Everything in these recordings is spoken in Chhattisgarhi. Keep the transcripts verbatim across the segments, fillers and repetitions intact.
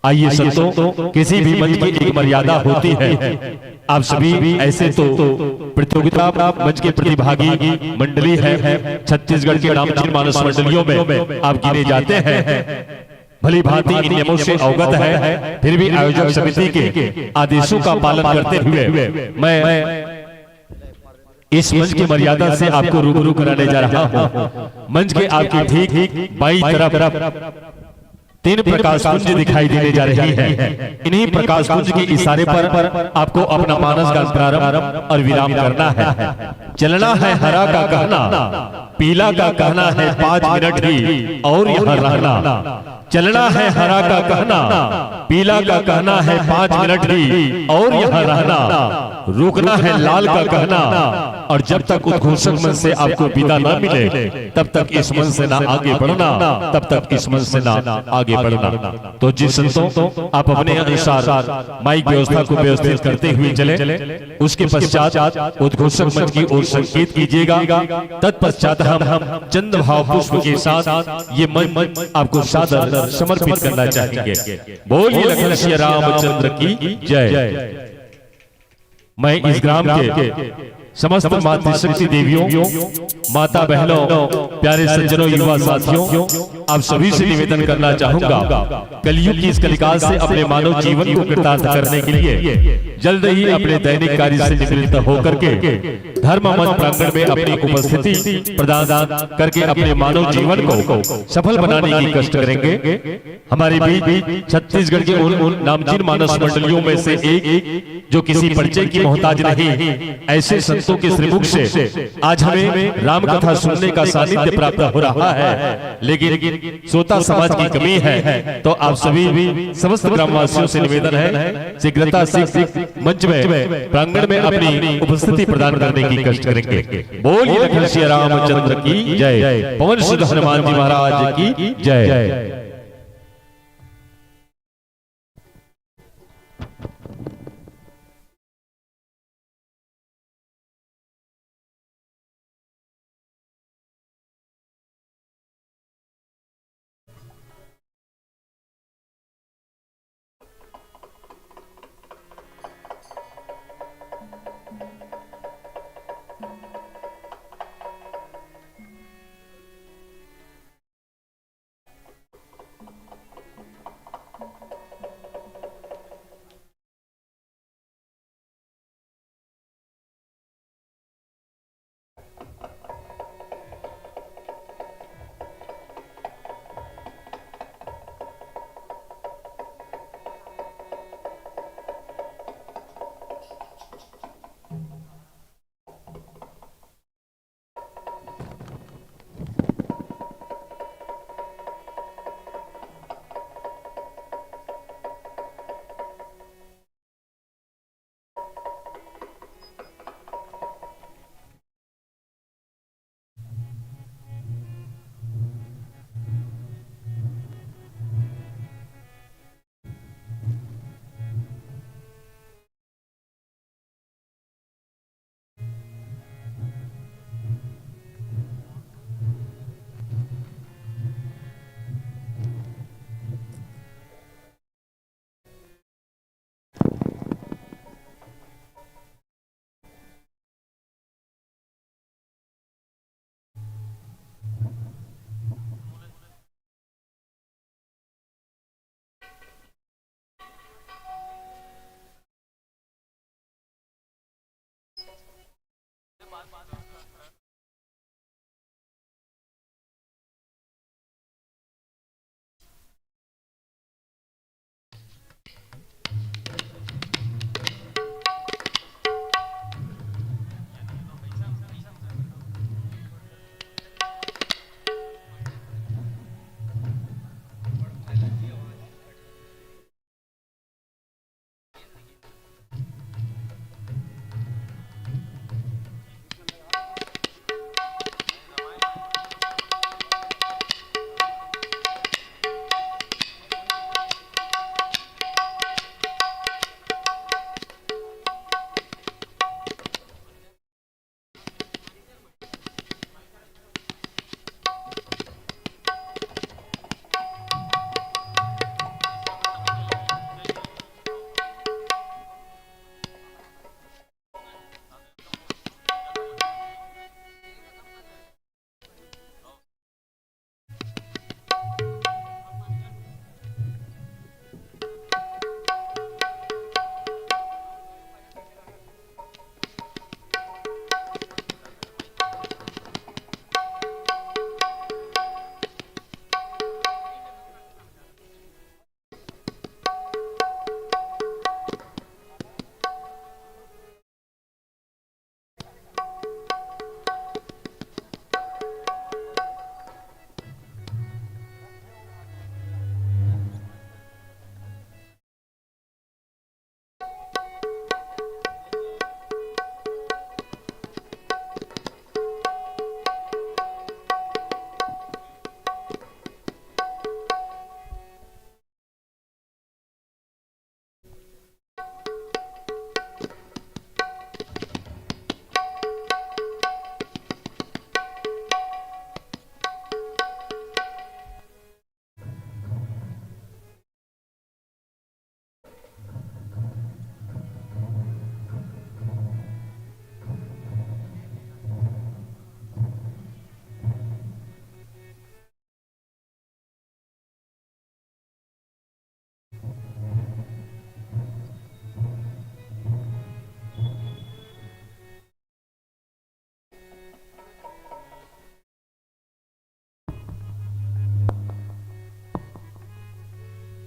आइए संतों, किसी भी मंच की एक मर्यादा होती है। आप सभी ऐसे तो प्रतियोगिता मंच के प्रतिभागी मंडली है, छत्तीसगढ़ के नामचीन मानस मंडलियों में आप गिने जाते हैं, भली भांति इन नियमों से अवगत है, फिर भी आयोजक समिति के आदेशों का पालन करते हुए मैं इस मंच की मर्यादा से आपको रूबरू कराने जा रहा हूँ। मंच के आपके ठीक बाईं तरफ तीन प्रकाश पुंज दिखाई देने जा रही हैं। इन्हीं प्रकाश पुंज के इशारे पर आपको अपना मानस गान प्रारंभ और विराम करना है। चलना है हरा का कहना, पीला का कहना है पाँच मिनट ही और यहाँ रहना। चलना है हरा का कहना, पीला का कहना है पाँच मिनट ही और यहाँ रहना। रुकना है लाल का कहना, और जब तक उद्घोषक मंच से आपको विदा ना मिले, तब तक इस मंच से ना आगे बढ़ना, तब तक इस मंच से ना आगे बढ़ना। तो जी संतों, आप अपने अनुसार माइक व्यवस्था को व्यवस्थित करते हुए चले। उसके पश्चात उद्घोषक मंच की ओर संकेत कीजिएगा। तत्पश्चात हम चंद भाव पुष्प के साथ ये मंच आपको सादर समर्पित करना चाहेंगे। बोलिए लखन सिया रामचंद्र की जय। मैं इस ग्राम के समस्त मातृशक्ति देवियों, माता बहनों, प्यारे सज्जनों, युवा साथियों, आप सभी से निवेदन करना चाहूंगा, कलयुग की इस कलिकाल से अपने मानव जीवन को कृतार्थ करने के लिए जल्द ही अपने दैनिक कार्य से निवृत्त होकर के धर्म मंच प्रांगण में अपनी उपस्थिति प्रदान करके अपने मानव जीवन को सफल बनाने की कष्ट करेंगे। हमारे बीच छत्तीसगढ़ के उन, उन नामचीन मानस मंडलियों में से एक, जो किसी परिचय की मोहताज नहीं, ऐसे संतों के श्रीमुख से आज हमें राम कथा सुनने का सानिध्य प्राप्त हो रहा है, लेकिन श्रोता समाज की कमी है। तो आप सभी समस्त ग्रामवासियों से निवेदन है, शीघ्रता से मंच में, प्रांगण में अपनी उपस्थिति प्रदान करने की कष्ट करेंगे। बोलिए लखन सिया रामचंद्र की जय, पवन सुत हनुमान जी महाराज की जय।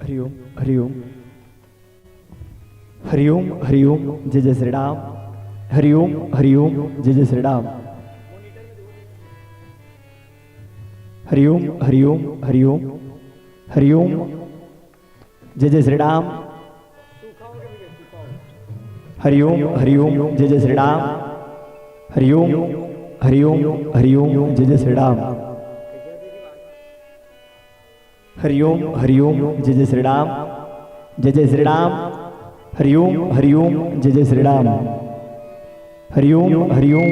हरिओम, हरिओम। हरिओम, हरिओम, जय जय श्री राम। हरिओम, हरिओम, जय जय श्री राम। हरिओम, हरिओम, हरिओम, हरिओम, जय जय श्री राम। हरिओम, हरिओम, जय जय श्री राम। हरिओम, हरिओम, हरिओम, जय जय श्री राम। हरिओम, हरिओम, जय जय श्री राम। जय जय श्री राम। हरिओम, हरिओम, जय जय श्री राम। हरिओम, हरिओम।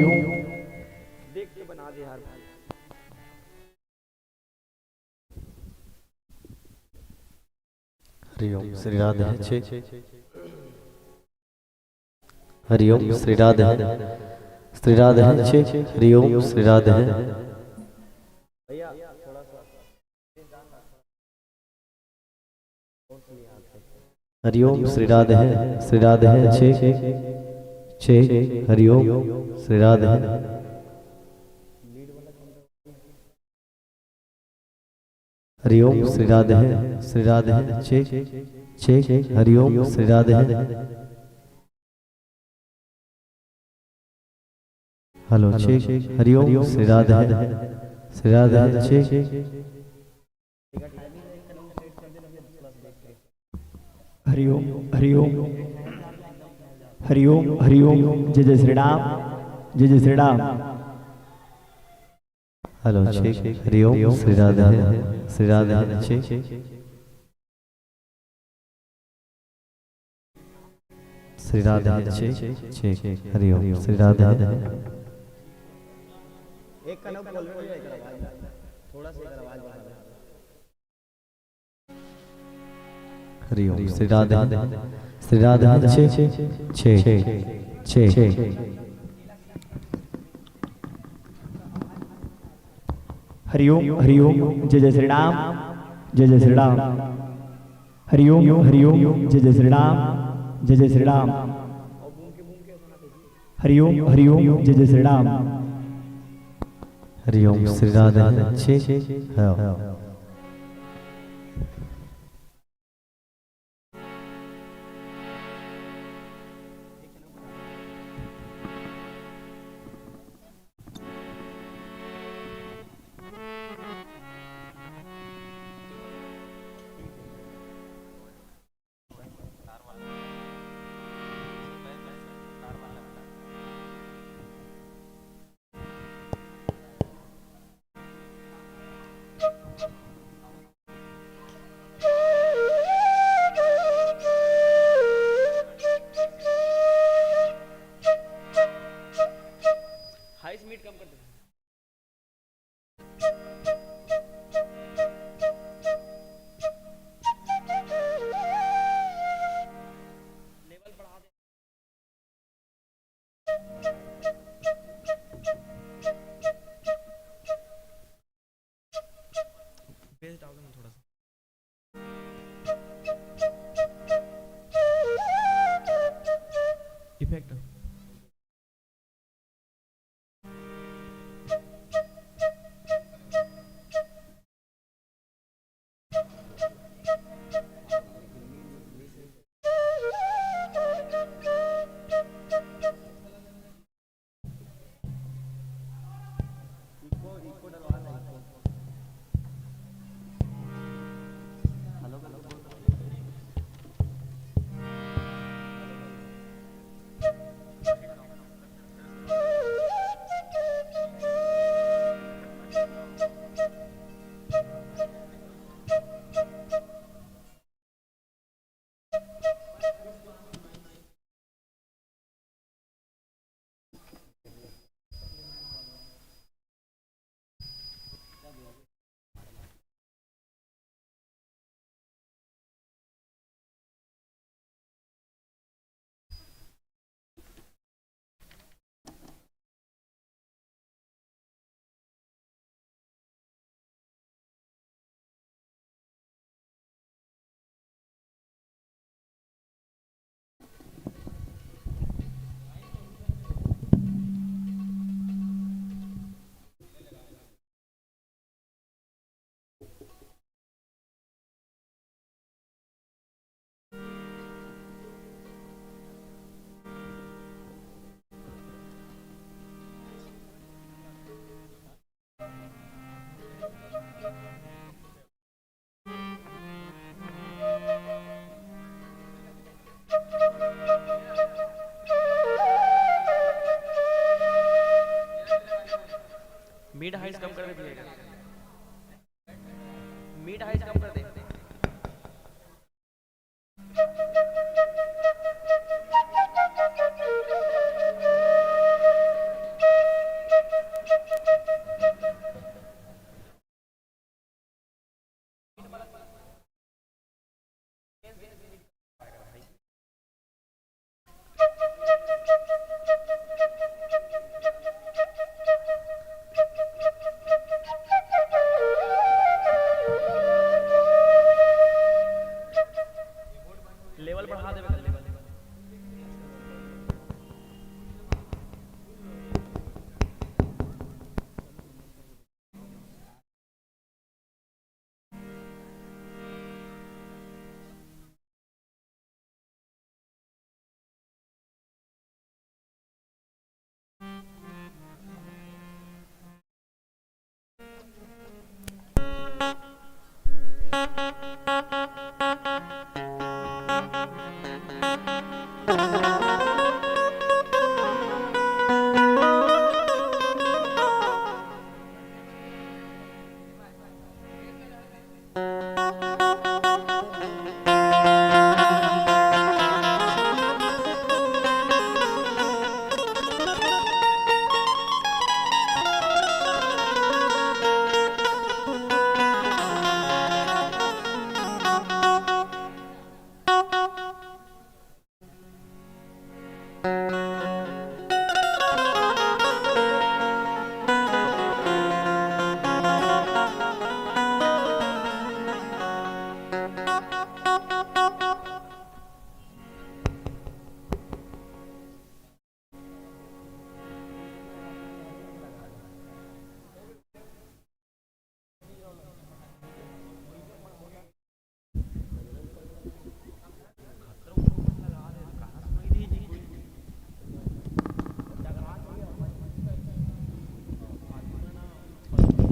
हरिओम, श्री राधे छे। हरिओम, श्री राधे। श्री राधे छे। हरिओम, श्री राधे। हरिओम, श्री राधे। श्री राधे छे। छे। हरिओम, श्री राधे। हरिओम, श्री राधे। श्री राधे छे। छे। हरिओम, श्री राधे। हेलो, छे। हरिओम, श्री राधे। श्री राधे छे। हरिओम, हरिओम, हरिओम, हरिओम। जय जय श्री राम। जय जय श्री राम। हेलो, छे। हरिओम, श्री राधे। श्री राधे छे। श्री राधे छे। छे। हरिओम, श्री राधे। एक कनक बोल रहे हो, एक आवाज, थोड़ा सा एक आवाज बढ़ा दो। हरिओम, श्री राधे। श्री राधे छे। छे। छे। हरिओम, हरिओम, जय जय श्री राम। जय जय श्री राम। हरिओम, हरिओम, जय जय श्री राम। जय जय श्री राम। हरिओम, हरिओम, जय जय श्री राम। हरिओम, श्री राधे छे। हाँ।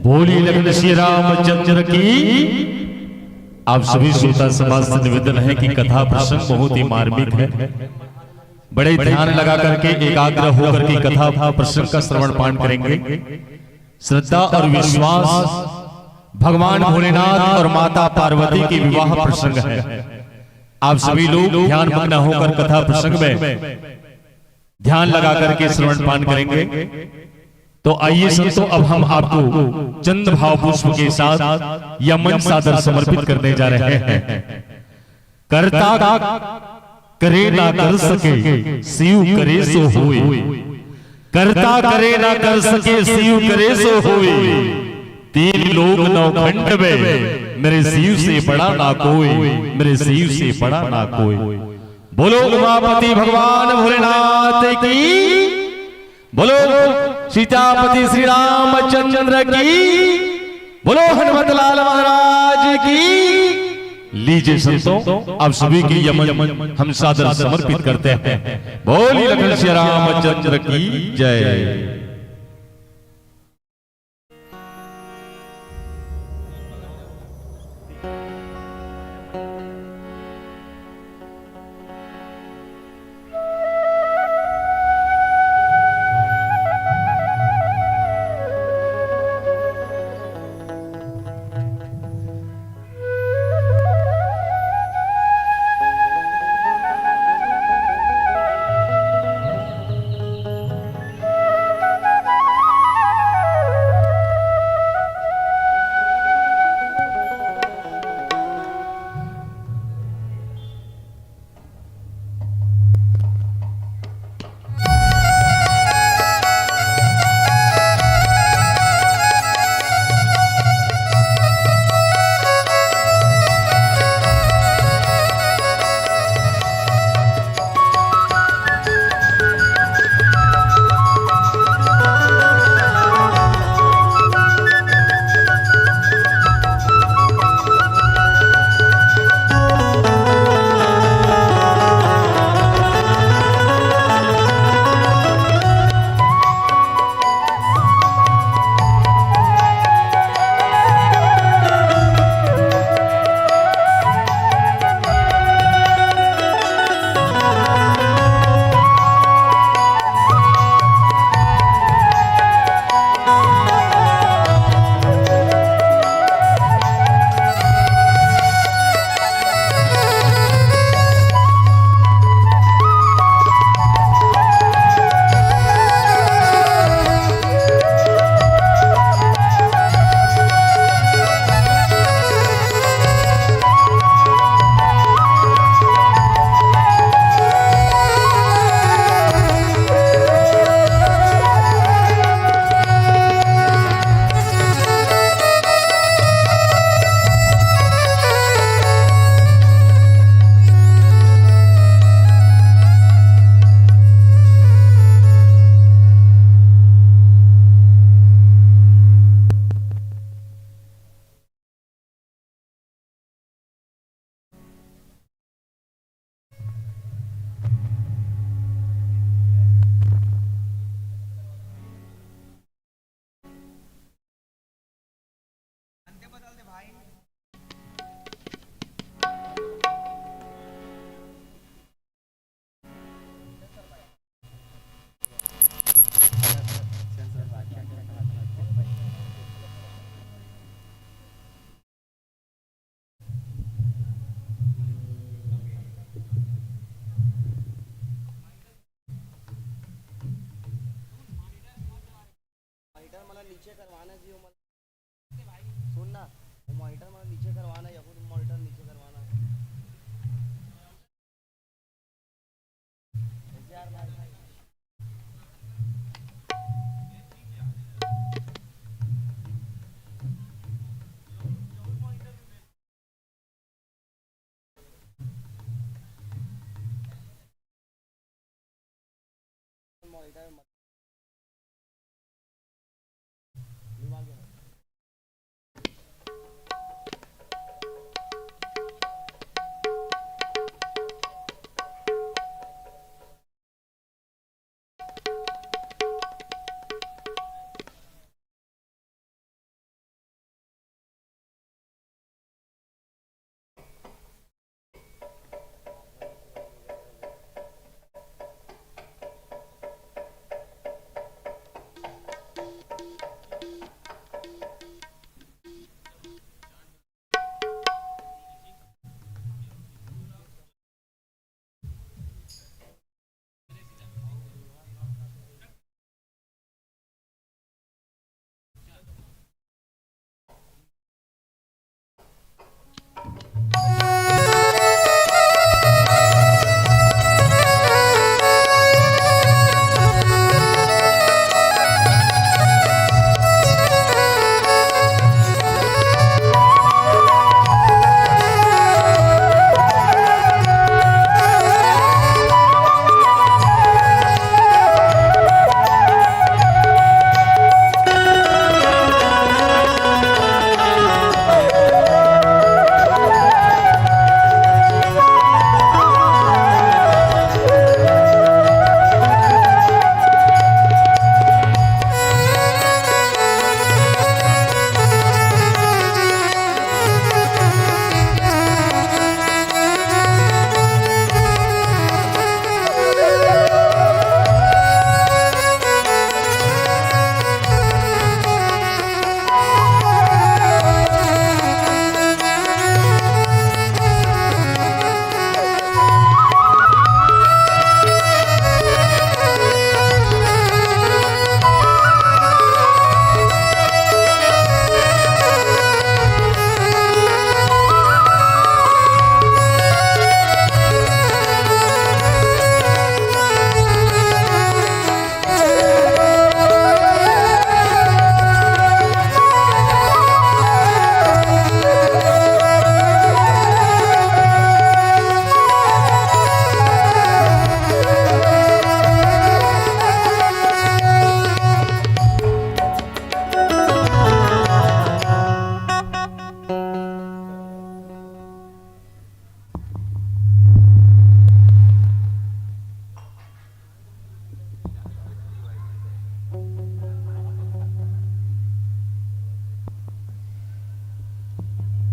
बोली लखन श्री रामचंद्र की। आप सभी श्रोता समाज से निवेदन है कि कथा प्रसंग बहुत ही मार्मिक है। बड़े ध्यान लगा करके, एकाग्र होकर के कथा प्रसंग का श्रवण पाठ करेंगे। श्रद्धा और विश्वास, भगवान भोलेनाथ और माता पार्वती के विवाह प्रसंग है। आप सभी लोग ध्यान मग्न होकर कथा प्रसंग में ध्यान लगा करके श्रवण पाठ करेंगे। तो आइए संतों, अब हम आपको चंद भाव पुष्प के साथ यह मंच सादर समर्पित करने जा रहे हैं। करता करे ना कर सके, शिव करे सो होए। करता करे ना कर सके, शिव करे सो होए। तीन लोक नौ खंड में मेरे शिव से बड़ा ना कोई, मेरे शिव से बड़ा ना कोई। बोलो उमापति भगवान भोलेनाथ की, बोलो सीतापति श्री रामचंद्र की, बोलो हनुमत लाल महाराज की। लीजिए संतों, आप सभी की यमन हम सादर समर्पित करते हैं। बोली लखन श्री रामचंद्र की जय। करवाना जी, वो मन-, सुन ना, वो मॉनिटर मन नीचे करवाना, या खुद मॉनिटर नीचे करवाना।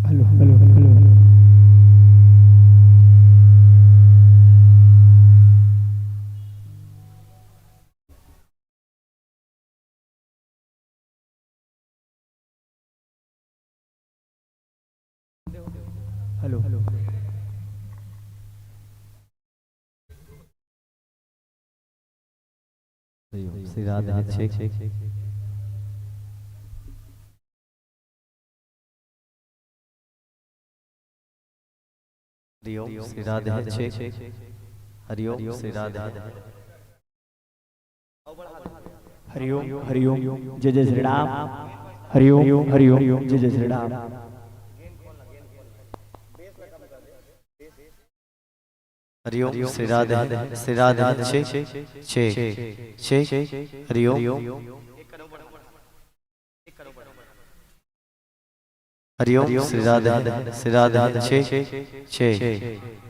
Hello, hello, hello, hello. Hello, hello. Shri Radhe, check. Hariom, Shri Radhe, check. Hariom, Shri Radhe. Hariom, Hariom, जय जय श्री राम। हरिओम, हरिओम, जय जय Shri Ram. Hariom, Shri Radhe, Shri Radhe, check, check, check, Hariom. Hariom, Shri Radhe, Shri Radhe, check, check.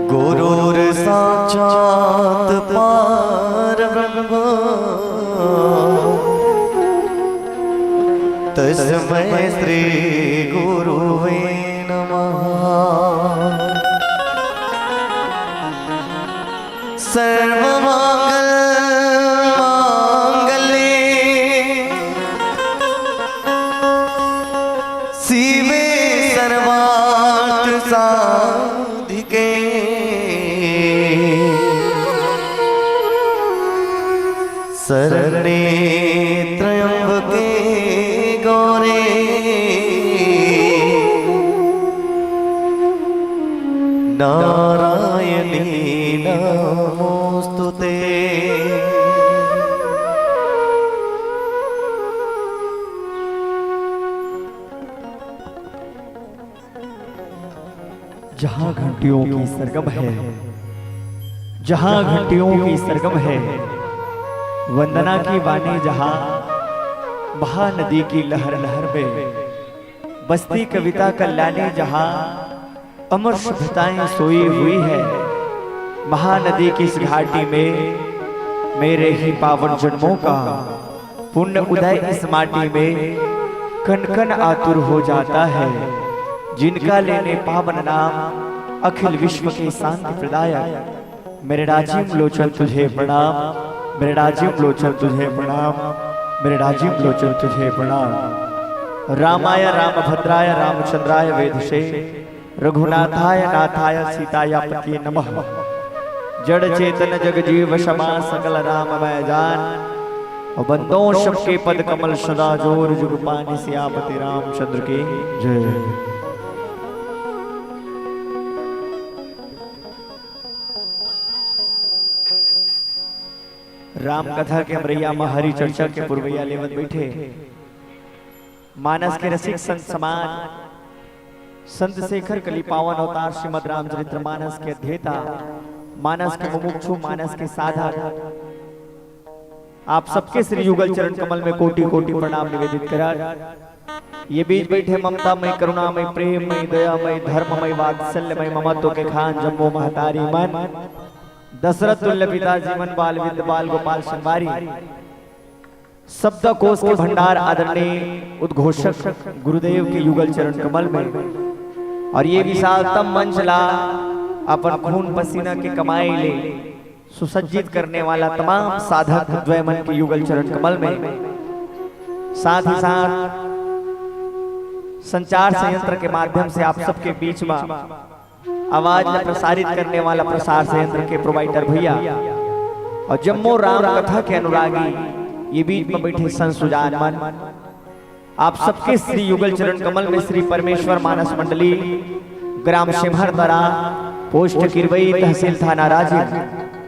गुरुर्साक्षात् परब्रह्म, तस्मै श्री गुरुवे नमः। सर्वमंगल मांगल्ये शिवे सर्वार्थ साधिके, शरण्ये त्र्यंबके गौरी नारायणी नमोस्तुते। जहाँ घंटियों की सरगम है, जहाँ घंटियों की सरगम है, वंदना की वाणी जहाँ, महानदी की लहर लहर में, बसती कविता कल्याणी जहाँ, अमर शुद्धताएं सोई हुई है। महानदी की इस घाटी में मेरे ही पावन जन्मों का पुण्य उदय इस माटी में कण कण आतुर हो जाता है। जिनका लेने पावन नाम, अखिल विश्व के शांति प्रदायक, मेरे राजीव लोचन तुझे प्रणाम, मेरे राजीव लोचन तुझे प्रणाम, मेरे राजीव लोचन तुझे प्रणाम। रामाय रामभद्राय रामचंद्राय वेधसे, रघुनाथाय नाथाय सीताय पतये नमः। जड़ चेतन जग जीव क्षमा सकल राम मैं जान, और बंदों सबके पद कमल सदा जोर जुग पानी सियापति रामचंद्र की जय। राम कथा के हमरैया म हरि चर्चा के पुरवैया लेवत बैठे मानस के रसिक संत समाज, संत शेखर कली पावन अवतार श्रीमद रामचरित्र मानस के अध्येता, मानस के मुमुक्षु, मानस के साधक, आप सबके श्री युगल चरण कमल में कोटि कोटि प्रणाम निवेदित करत, ये बीच बैठे ममतामय, करुणामय, प्रेममय, दयामय, धर्ममय, वात्सल्यमय, ममत्व के खान जम्मो महतारी मन, दशरथ तुल्य पिता जीवन बाल विद्य बाल गोपाल संवारी, शब्दकोश के भंडार आदरणीय उद्घोषक गुरुदेव के युगल चरण कमल में, और ये विशालतम मंच ला अपन खून पसीना के कमाई ले सुसज्जित करने वाला तमाम साधक द्वय मन के युगल चरण कमल में, साथ ही साथ संचार संयंत्र के माध्यम से आप सबके बीच में आवाज ला प्रसारित करने वाला प्रसार संयंत्र के प्रोवाइडर भैया और जम्मो राम कथा के अनुरागी, ये बीच में बैठे संत सुजान मन, आप सबके श्री युगल चरण कमल में श्री परमेश्वर मानस मंडली, ग्राम सिम्हर दरा, पोस्ट किरवई, तहसील थाना राजिम,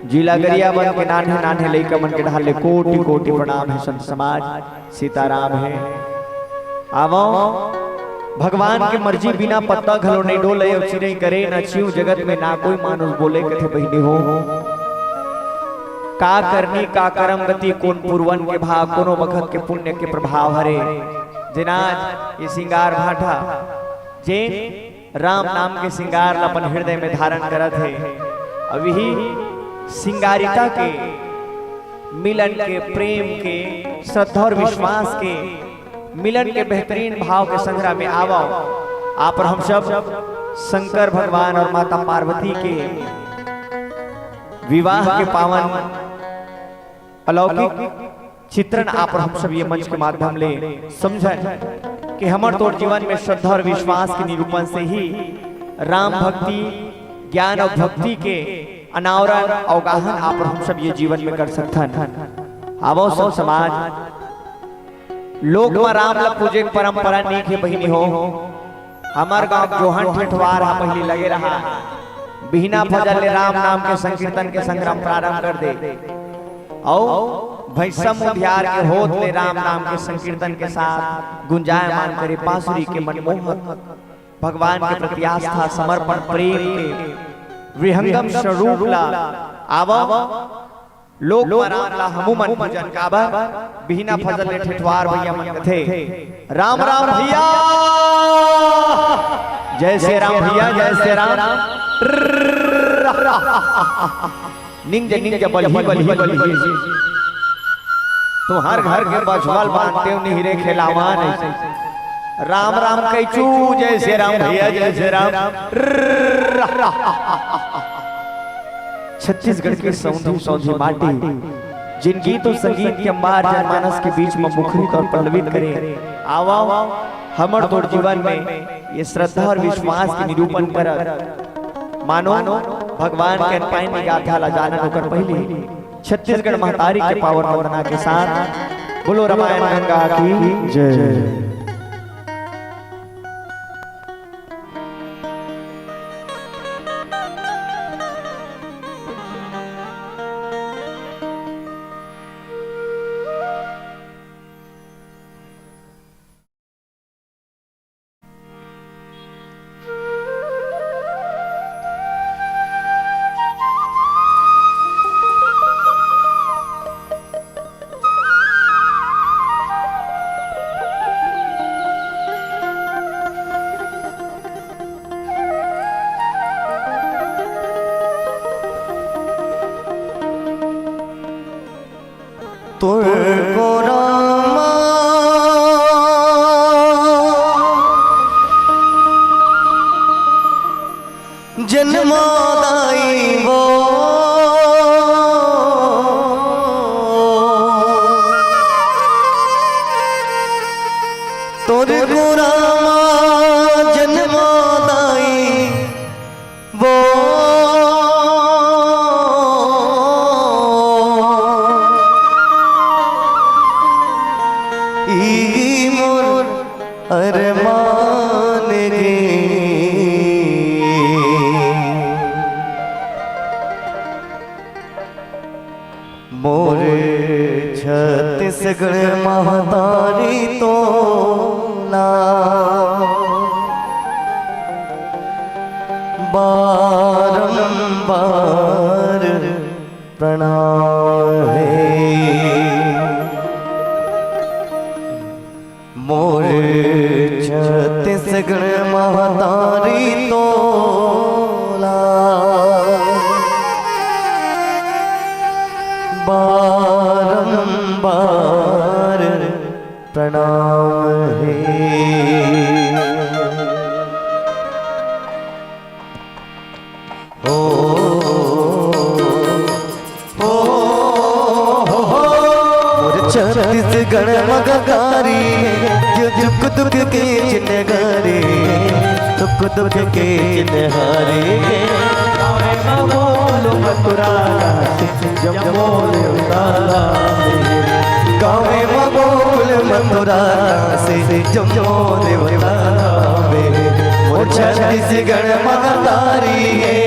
जिला गरियाबंद के नान्हे नान्हे लइका मन के डहार ले कोटि कोटि प्रणाम हे संत समाज। सीताराम हे। आवो, भगवान के मर्जी बिना पत्ता घलो नइ डोले, अउ चिरई करे न चिंव जगत में ना कोई मानुष बोले, कथे बहिनी हो। का करनी, का करम गति, कोन पुरवन के भाग, कोनो बखत के पुण्य के प्रभाव हरे। जेन आज ये सिंगार भाठा, जेन राम नाम के सिंगार ला अपन हृदय में धारण करत हे, अउ इही सिंगारिता के मिलन के, प्रेम के, श्रद्धा और विश्वास के मिलन के बेहतरीन भाव के संघरा में आवव। आप और हम सब शंकर भगवान और माता पार्वती के विवाह के पावन अलौकिक चित्रण आप और हम सब ये मंच के माध्यम ले समझन कि हमर तोर जीवन में श्रद्धा और विश्वास के निरूपण से ही राम भक्ति, ज्ञान और भक्ति के अनावरण, अवगाहन आप और हम सब ये जीवन में कर सकथन। आवो सब समाज, लोक म राम ल पूजे के परंपरा नीक हे बहिनी हो। हमर गांव जोहन ठेठवार ह पहिली लगे रहा, बिहना फजर ले राम नाम के संकीर्तन के संग्राम प्रारंभ कर दे। अउ भैंसा मुधियार के होत ले राम नाम के संकीर्तन के साथ गुंजायमान करे बांसुरी के मनमोहक भगवान के प्रति आस्था, समर्पण, प्रेम के विहंगम स्वरूप ला आवव। लोक म राम ला हमू मन पूजन काबर, बिहना फजर ले ठेठवार भैया मन कथे, राम राम भैया, जय श्री राम भैया, जय श्री राम। निंग जा, निंग जा, बलही, बलही, बलही। तुम्हार घर के बछवा ल बांधते हो नहीं रे खेलावन। राम राम कैचू, जय श्री राम भैया, जय श्री राम। छत्तीसगढ़ के सौंधी सौंधी माटी, जिन गीत अउ संगीत के अंबार जनमानस के बीच म मुखरित अउ पल्लवित करे। आवा, हमर तोर जीवन में ये श्रद्धा अउ विश्वास के निरूपण करत, मानो भगवान के अनपाइन गाथा ला जानन, ओकर पहले छत्तीसगढ़ महतारी के पावन वंदना के साथ बोलो रामायण गंगा की जय। तोर कोरा म जनमादाई वो, तोर कोरा म जनमादाई वो। ई मोर अरमान गे। मोर छत्तीसगढ़ महतारी तोला बारंबार प्रणाम हे। मोर छत्तीसगढ़ महतारी तोला बारंबार प्रणाम हे। ओ, ओ, ओ, ओ, ओ, मोर छत्तीसगढ़ महतारी हे, जो दुख दुख के चिन्हकारी हे, दुख दुख के चिन्हकारी हे। गावे म बोल मथुरा से जम्मो देवता धाम हे। गावे म बोल मथुरा से जम्मो देवता धाम हे। मोर छत्तीसगढ़ महतारी हे।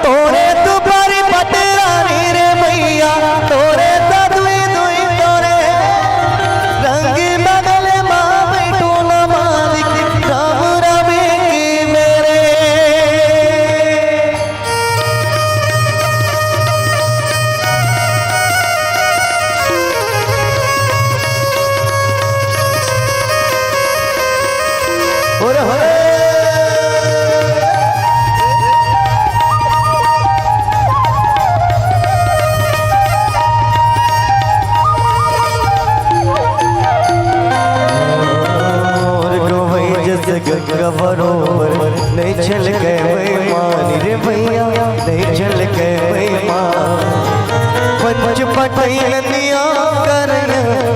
तोरे दुबारी पटरानी रे भैया, तोरे ता दुई दुई तोरे रंग बगल मा बैठो ना मालिक, राम राम की मेरे। ओरे होरे। मोर गवई जस गंगा बरोबर, नहीं छलके बेईमान रे भैया, नहीं छलके बेईमान। पंच पटई नदिया करन,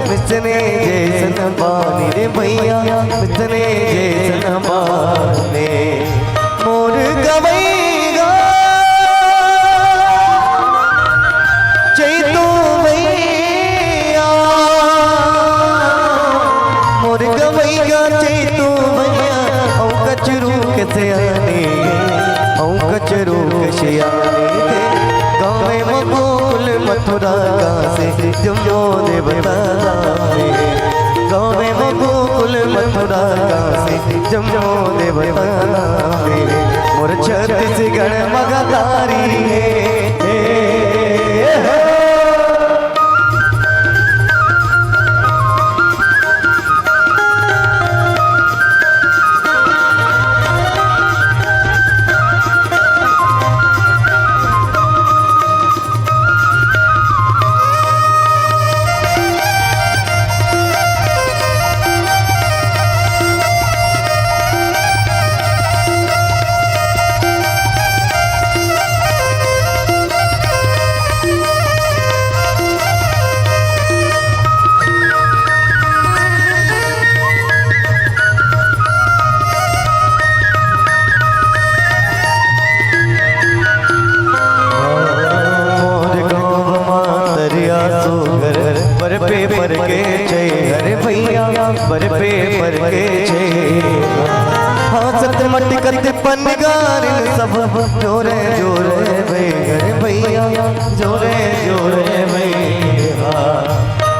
मिसने जैसन बानी रे भैया, मिसने जैसन बाने। मोर गवई गा चैतू भैया, मोर गवई गा चैतू भैया, औ कचरू के सियाने, औ कचरू के सियाने, गावे म गोकुल मथुरा काशी जम्मो देवता नामे, गाँव में गोकुल मथुरा काशी जम्मो देवता नामे, मोर छत्तीसगढ़ मगधारी हे, हे, हे, हो। मोर गाँव मा तरिया सुघर, बर पेपर के छै, अरे भैया, बर पेपर के छै। हाँ, सत मटकत पनगारिन सब जोरे जोरे भई, अरे भैया, जोरे जोरे भई। हाँ।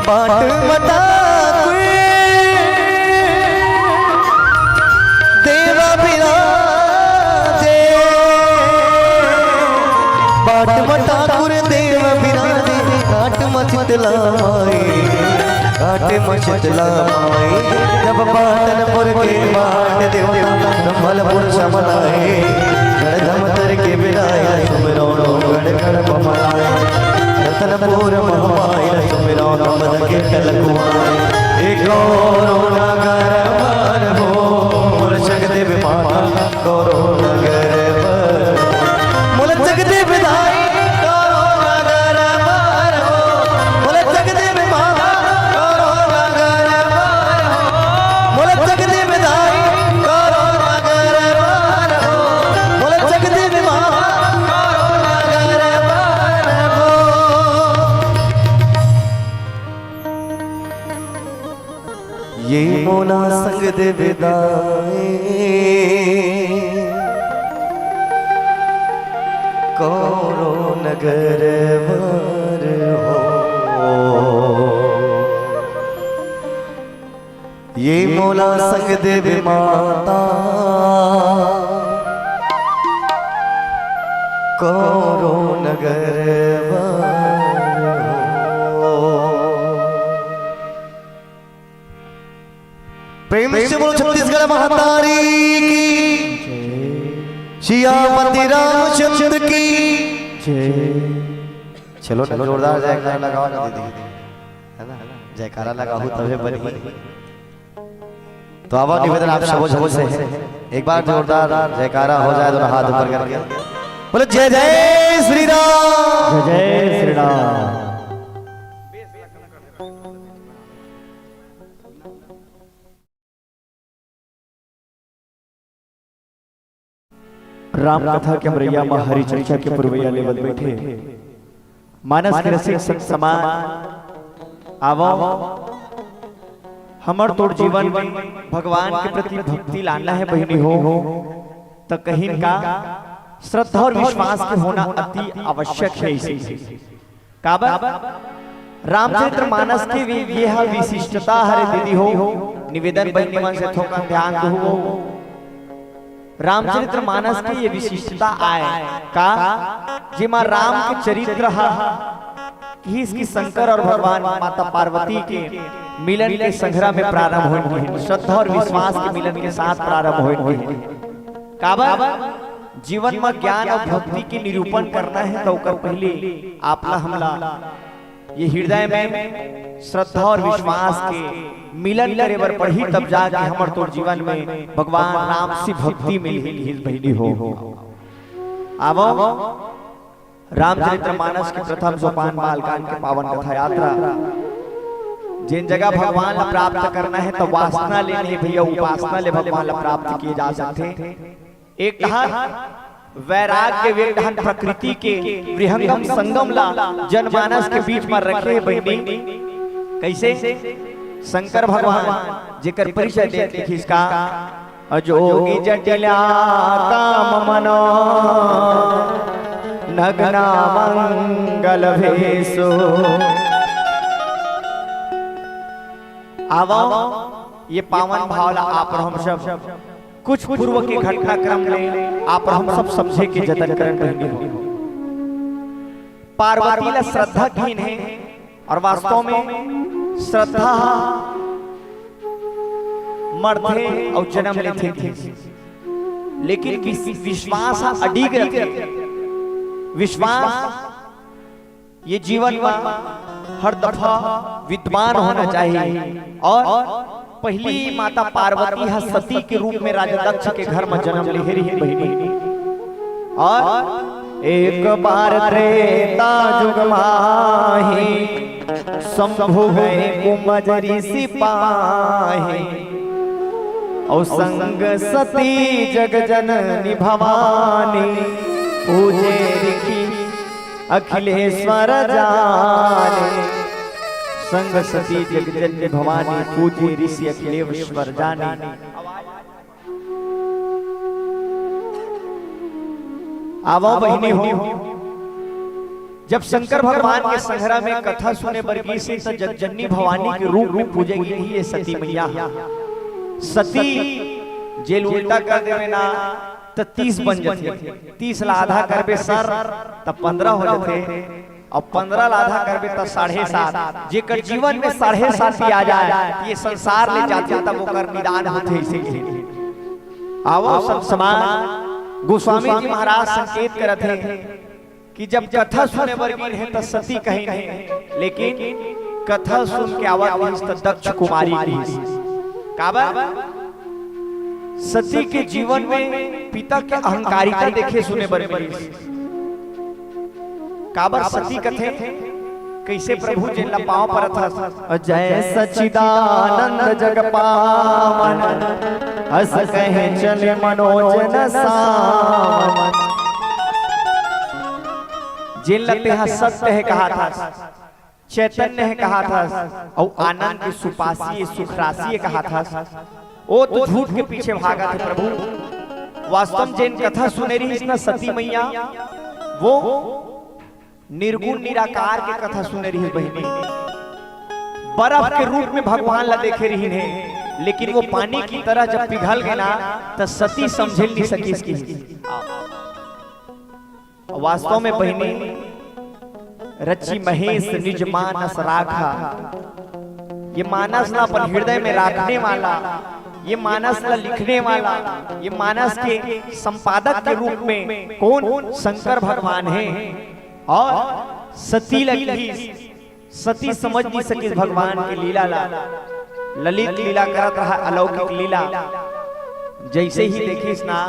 बाट मटाकुर देव बिराजे, बाट मटाकुर देव बिराजे, घाट म शीतला माई, घाट म शीतला माई। जब पाटनपुर के बाट देवता, संबलपुर समनाए, गढ़ धमतर के बिराए, सुमिरो गढ़ गढ़ पमनाए। रतनपुर महमाय सुमिरौन मदन के टलकुआय। एक कोरोना गरबार हो, मोर जगदेव माता कोरोना गरबार। मोर जगदेव दाई कोरोना गरबार हो, मोर जगदेव माता कोरोना गरबार हो, मोर जगदेव दाई कोरोना गरबार हो, मोर जगदेव माता कोरोना गरबार हो। ये मोला संग दे बिदाई, कौनो नगर बर हो। ये मोला संग दे बे माता, कौनो नगर बर हो। प्रेम से बोलो छत्तीसगढ़ महतारी की, सियापति रामचंद्र की। चलो ना, जोरदार जयकारा लगाओ ना दीदी, है ना? जयकारा लगाओ तबे बनी। तो आवा निवेदन आप सबो झन से, एक बार जोरदार जयकारा हो जाए, दोनों हाथ ऊपर करके बोलो, जय जय श्री राम। जय जय श्री राम। राम कथा के अमरैया म हरि चर्चा के पुरवैया लेवत बैठे मानस के रसिक संत समाज, आवो, हमर तोर जीवन में भगवान के प्रति भक्ति लाना है बहिनी हो, त कहिन का श्रद्धा और विश्वास के होना अति आवश्यक है। इसी काबर रामचरित्र मानस के भी ये हा विशिष्टता हरे दीदी हो, निवेदन बहिनी मन से थोकन ध्यान दो। रामचरित्र मानस के ये विशिष्टता आय का, जेमा राम के चरित्र हा किहिस कि शंकर और भगवान माता पार्वती के मिलन के संघरा में प्रारंभ होइस, श्रद्धा और विश्वास के मिलन के साथ प्रारंभ होइस। काबर जीवन म ज्ञान अउ भक्ति के निरूपण करना हे, त ओकर पहिली आपला हमला ये हृदय में श्रद्धा अउ विश्वास के मिलन करे बर पड़ही, तब जाके हमर तोर जीवन में भगवान राम से भक्ति मिलही, बहिनी हो। आवो, रामचरित्र मानस के प्रथम सोपान बालकांड के पावन कथा यात्रा। जेन जगह भगवान ला प्राप्त करना हे, त वासना ले नहीं भैया, उपासना ले भगवान ला प्राप्त किए जा सकथे। एक ढान वैराग्य, एक ढान प्रकृति के विहंगम संगम ला जनमानस के बीच म रखे हे बहिनी। कैसे? शंकर भगवान जेकर परिचय देत लिखिस का, अजोगी जटिला काम मनो नगना मंगल भेसो। आवो, ये पावन भाव ला आप और हम सब कुछ पूर्व के घटनाक्रम ले आप और हम सब समझे के जतन करन बहिनी हो। पार्वती ला श्रद्धा कीन हे और वास्तव में श्रद्धा मरथे अउ जन्म लेथे, लेकिन विस-, विश्वास ह अडिग रथे। विश्वास ये जीवन में हर दफा विद्यमान होना चाहिए। और पहली माता पार्वती ह सती के रूप में राजा दक्ष के घर में जन्म ले रही बहिनी। और एक बार त्रेता जुग माही शंभु गए कुंभज ऋषि पाही। और संग सती जग जननी भवानी पूजे ऋषि अखिलेश्वर जाने। संग सती जग जननी भवानी पूजे ऋषि अखिलेश्वर जाने। आवो बहिनी हो, जब शंकर भगवान के संघरा में कथा सुने बर गिस हे, त जगजननी भवानी के रूप में पूजे गे रही हे सती मैया। सती जेल उल्टा कर देवे ना, त तीस बन जथे। तीस ला आधा करबे सर, त पंद्रह हो जथे। अब पंद्रह ला आधा करबे त साढ़े सात। जेकर जीवन में साढ़े सात ही आ जाए, ये संसार ले जाथे, तब ओकर निदान होथे। इसे आवो संत समाज, गोस्वामी जी महाराज संकेत करत हे कि जब कथा सुने बर गिन हे त सती कहीं नहीं, लेकिन कथा सुन के आवत रहिस त दक्ष कुमारी कहिस। काबर? सती के जीवन में पिता के अहंकारिता देखे सुने बर मिलिस। काबर सती कथे, कैसे प्रभु जेन ला पाँव परत हस? जय सच्चिदानंद जग पावन, अस कहे चले मनोज न सावन। जेन ला तेहा सत्य हे कहा था, चैतन्य हे कहा था, अउ आनंद के सुपासी, सुखरासी हे कहा था, वो तो झूठ के पीछे भागत हे प्रभु। वास्तव में जेन कथा सुने रहिस ना सती मैया, वो निर्गुण निराकार के कथा सुने रहिस बहिनी। बर्फ के रूप में भगवान ला देखे रहिन हे, लेकिन वो पानी की तरह जब पिघल गए ना, त सती समझे नहीं सकिस कि वास्तव में बहिनी, रचि महेश निज मानस राखा। ये मानस ला अपन हृदय में राखने वाला, ये मानस ला लिखने वाला, ये मानस के संपादक के रूप में कौन? शंकर भगवान हे। और सती ला कहिस, सती समझ नहीं सकिस भगवान के लीला ला। ललित लीला करत रहा, अलौकिक लीला। जैसे ही देखिस ना,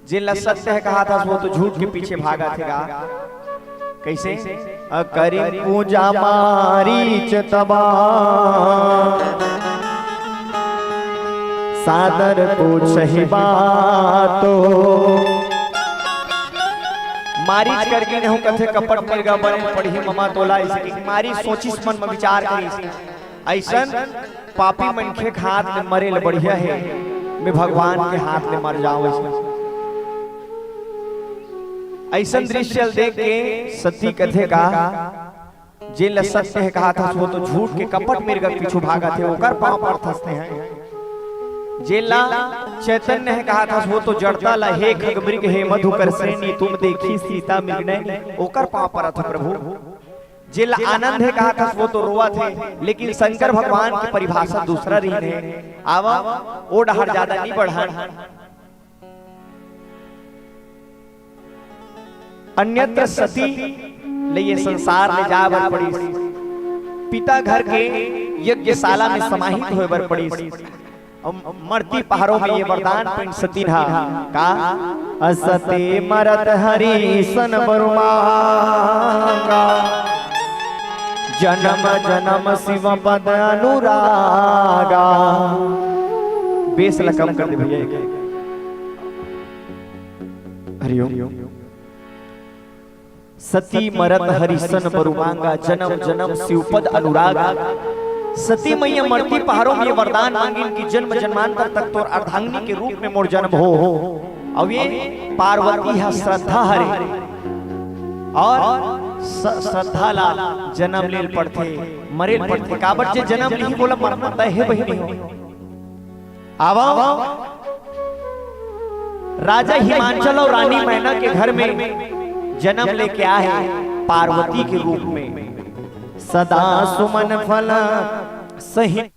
जेन ला सत्य हे कहा था, वो तो झूठ के पीछे भागत हे गा। कैसे? अ, करिन पूजा मारीच तब, सादर पूछहि बातो। मारीच कर गिन हूँ कथे कपट मिर्गा बने पड़ही ममा तोला। इसे कि मारीच सोचिस मन में विचार करिस, अइसन पापी मनखे के हाथ ले मरे ले बढ़िया हे, मैं भगवान के हाथ ले मर जाऊं। अइसन दृश्य ल देख के सती कथे का, जेन ल सत्य हे कहा था, वो तो झूठ के कपट मिर्गा के पीछू भागत हे, ओकर पांव परथस तें। जेन ल चैतन्य हे कहा था, वो तो जड़ता ल, हे खग मृग हे मधुकर श्रेणी, तुम देखी सीता मृग नैनी, ओकर पांव परत हे प्रभु। जेला आनंद हे कहा था, वो तो रोवत हे, लेकिन शंकर भगवान की परिभाषा दूसरा रहिन हे। आवा, ओ डहर ज्यादा नहीं बढ़न। अन्यत्र सती ले ये संसार ले जाए बर पड़िस, पिता घर के यज्ञशाला में समाहित होए बर पड़िस। अउ मरती पहाड़ों में ये वरदान पाइन सती हा का, असती मरत हरिसन बर मांगा, जन्म जन्म शिव पद अनुरागा। बेस ला कम कर दे भैया। हरिओम। सती मरत हरिसन बर मांगा, जन्म जन्म शिवपद अनुराग। सती मैया मरती पहाड़ों में वरदान मांगिन कि जन्म जन्मांतर तक तोर अर्धांगिनी के रूप में मोर जन्म हो। अउ ये पार्वती हा श्रद्धा हरे, और स-, श्रद्धा ला जन्म लेल पड़थे, मरेल पड़थे। काबर जे जन्म लिही, बोला मरना तय हे बहिनी हो। आवा, राजा हिमांचल और रानी मैना के घर में जन्म लेके आए पार्वती के रूप में। सदा सुमन फल सही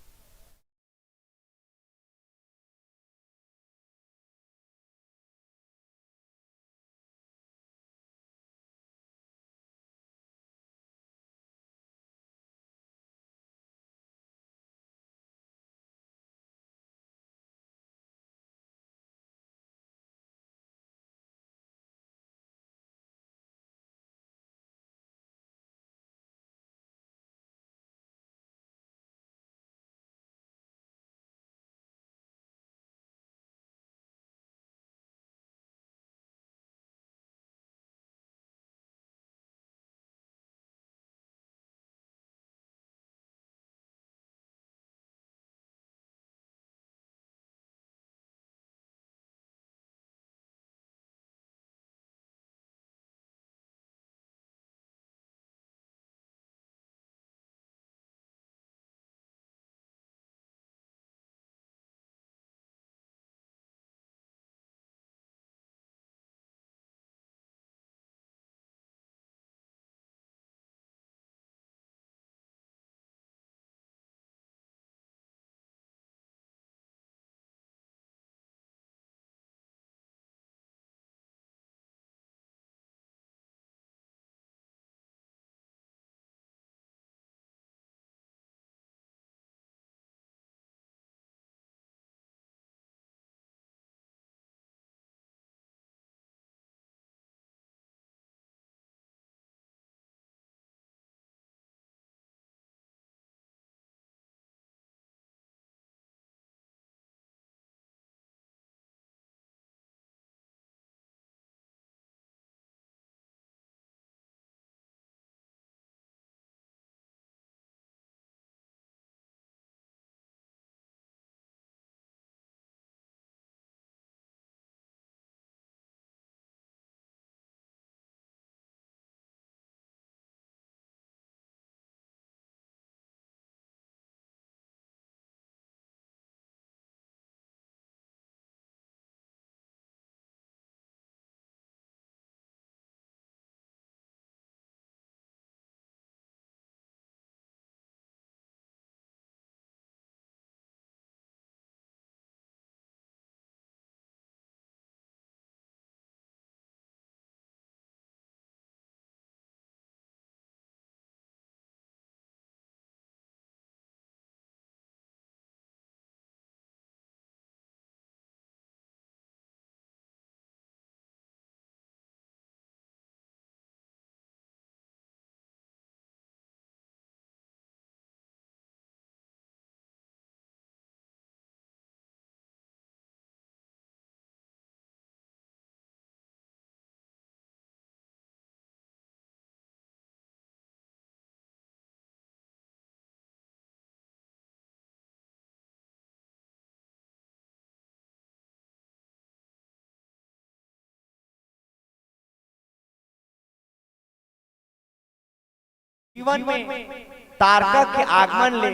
जीवन में तारका के आगमन ले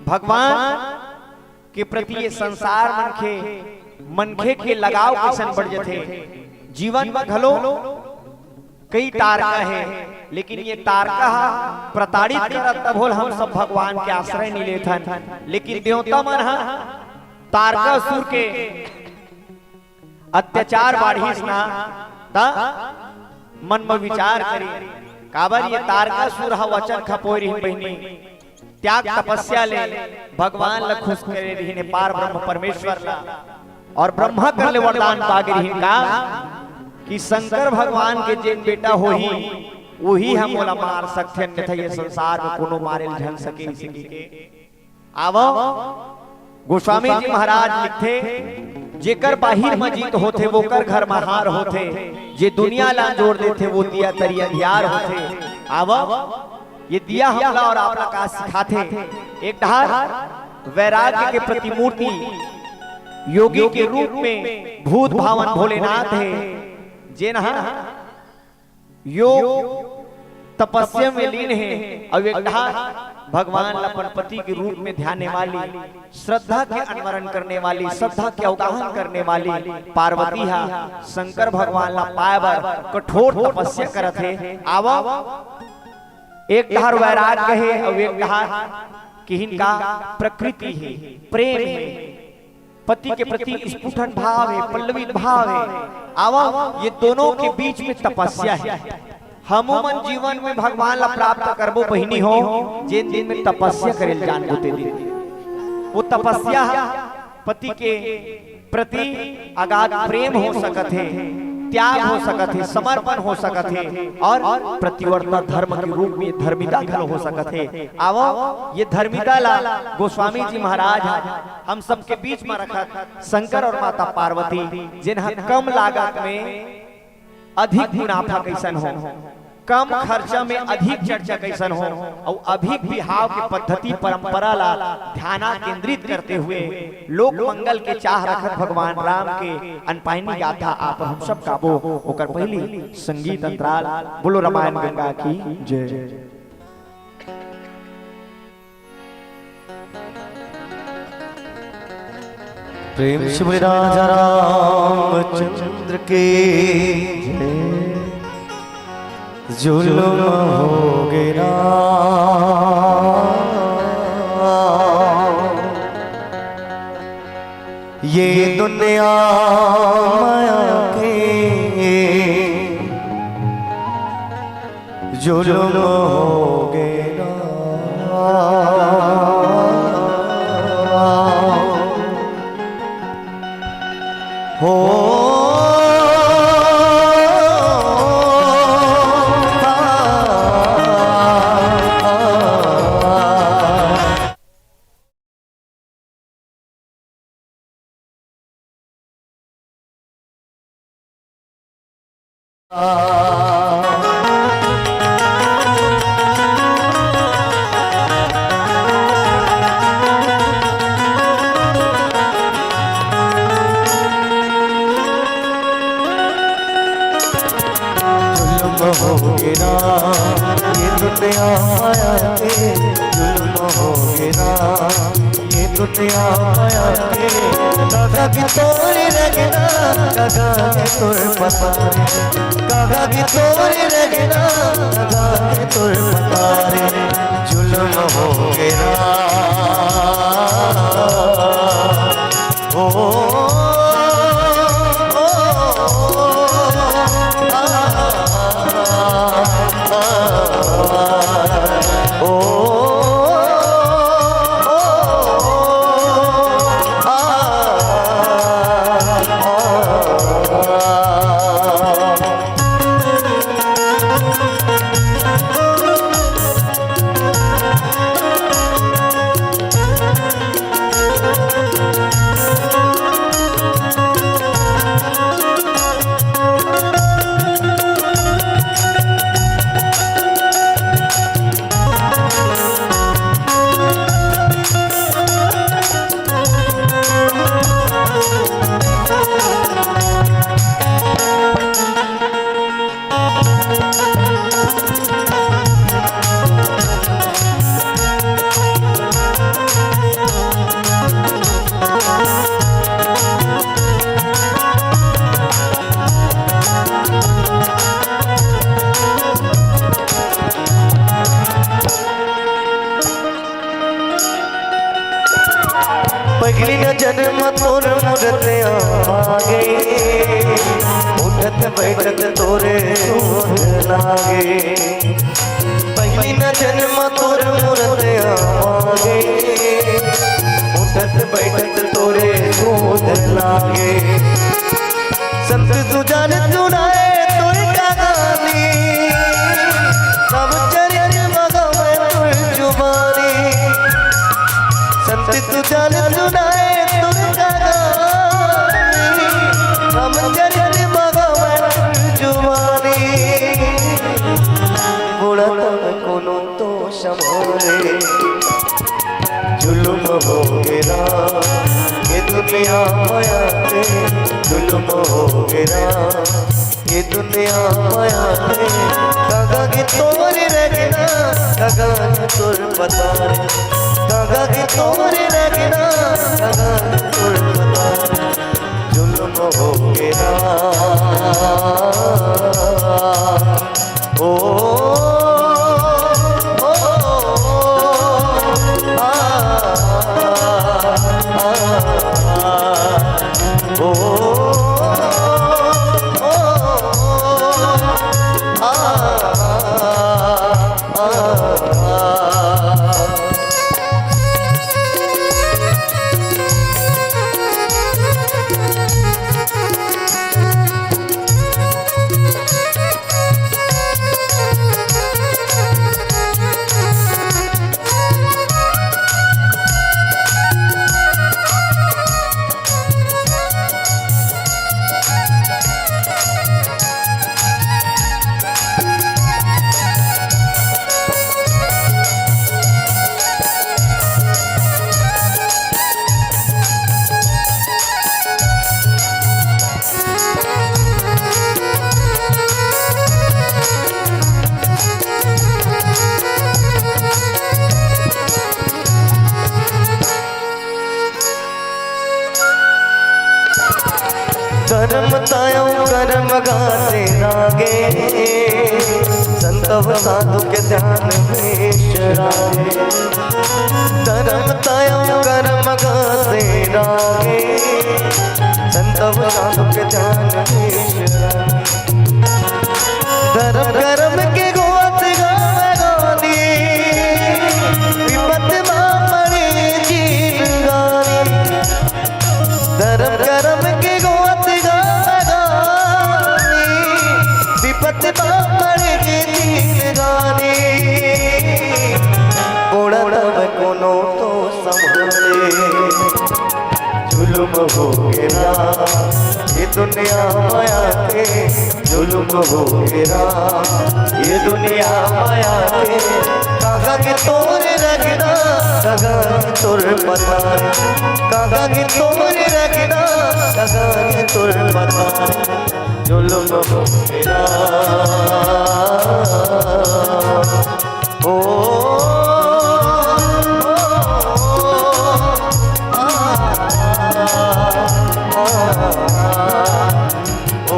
भगवान के प्रति ये संसार मनखे, मनखे के लगाव कइसन बढ़ जथे। जीवन में घलो कई तारका हे, लेकिन ये तारका ह प्रताड़ित करत तभो ल हम सब भगवान के आश्रय नइ लेथन। लेकिन देवता मन ह तारकासुर के अत्याचार बाढ़िस ना, त मन म विचार करी, काबर ये तारकासुर ह वचन खपोय रिहिन बहिनी, त्याग तपस्या ले भगवान ल खुश करे रिहिन, पार ब्रह्म परमेश्वर ल। और ब्रह्मा कर ले वरदान पागे रिहिन का कि शंकर भगवान के जेन बेटा होही, उही ह मोला मार सकथे, अन्यथा ये संसार में कोनो मारे ल झन सके, इसी के। आवव, गोस्वामी जी महाराज लिखथे, "जेकर बाहिर म जीत होथे, वोकर घर म हार होथे, जे दुनिया ला अंजोर देथे, वो दिया तरी अंधियार होथे।" आवव, ये दिया हमला और आपला का सिखाथे? एक ढार वैराग्य के प्रतिमूर्ति योगी के रूप में भूत भावन भोलेनाथ हे, जेन ह यो तपस्या में लीन हे, अउ एक ढार भगवान ला अपन पति के रूप में ध्याने वाली, श्रद्धा के अनवरण करने वाली, श्रद्धा के अवगाहन करने वाली पार्वती हा शंकर भगवान ला पाए बर कठोर तपस्या करत हे। आवव, एक ढार वैराग्य हे अउ एक ढार किहिन का प्रकृति हे, प्रेम हे, पति के प्रति स्फुटन भाव हे, पल्लवित भाव हे। आवव, ये दोनों के बीच में तपस्या हे। हमू मन जीवन में भगवान ला प्राप्त करबो बहिनी हो, जेन दिन में तपस्या करे ल जानबो ते दिन। वो तपस्या ह पति के प्रति अगाध प्रेम हो सकत हे, त्याग हो सकत हे, समर्पण हो सकत हे अउ पतिव्रता धर्म के रूप में धर्मिता घलो हो सकत हे। आवव, ये धर्मिता ला गोस्वामी जी महाराज ह हम सबके बीच में रखत शंकर अउ माता पार्वती, जेन ह कम लागत में अधिक मुनाफा कइसन हो, कम खर्चा में अधिक चर्चा कइसन हो, अउ अभी भी भाव के पद्धति परंपरा ला ध्यान केंद्रित करते हुए लोक मंगल के चाह रखत भगवान राम के अनपायनी गाथा आप हम सब गाबो। ओकर पहिली संगीत अंतराल। बोलो रामायण गंगा की जय। प्रेम से बोले राजा रामचंद्र के जय। जुल्म हो गया ये दुनिया माया के जुल्म हो गया। हो। जुल्म हो गया ये दुनिया माया के, जुल्म हो गया ये दुनिया माया के। कागा भी तोर रगना, कागा भी तोर पता रे, कागा भी तोर रगना, कागा भी तोर पता रे। जुल्म हो गया। पहिली नजर म तोर मूरत आ गे, उठत बैठत तोरे सुध लागे। पहिली नजर म तोर मूरत आ गे, उठत बैठत तोरे सुध लागे। संत सुजान सुनाए तोर कहानी, रामचरित म गावे तोर जुबानी। संत सुजान सुनाए तोर कहानी, रामचरित म गावे तोर जुबानी। बुढ़त म कोनो तो संभारे। जुल्म हो गया ये दुनिया माया के, जुल्म हो गया। ये दुनिया माया के, कागा के तोर रखना, कागा के तोर पता रे, कागा के तोर रखना, कागा के तोर पता रे, जुल्म हो गया। ओ, ओ, ओ, आ, आ, आ, आ, ओ, ओ, ओ, आ, आ, आ, आ। करम तायो करम गाते रागे, संतव साधु के ध्यान में रागे। करम तायो करम गाते रागे, संतव साधु के ध्यान में रागे। धर्म कर्म के गोत गावे गानी, विपत मा पड़े जीव गानी। धर्म कर्म के गोत गावे गानी, विपत मा पड़े जीव गानी। कोड़ा तब कोनो तो संभाले। जुल्म हो गया ये दुनिया माया के, जुल्म हो गया ये दुनिया माया के। कागा के तोर रखना, कागा के तोर पता रे, कागा के तोर रखना, कागा के तोर पता रे, जुल्म हो गया। ओ, ओ, ओ, ओ, आ, आ, आ, ओ, ओ, ओ,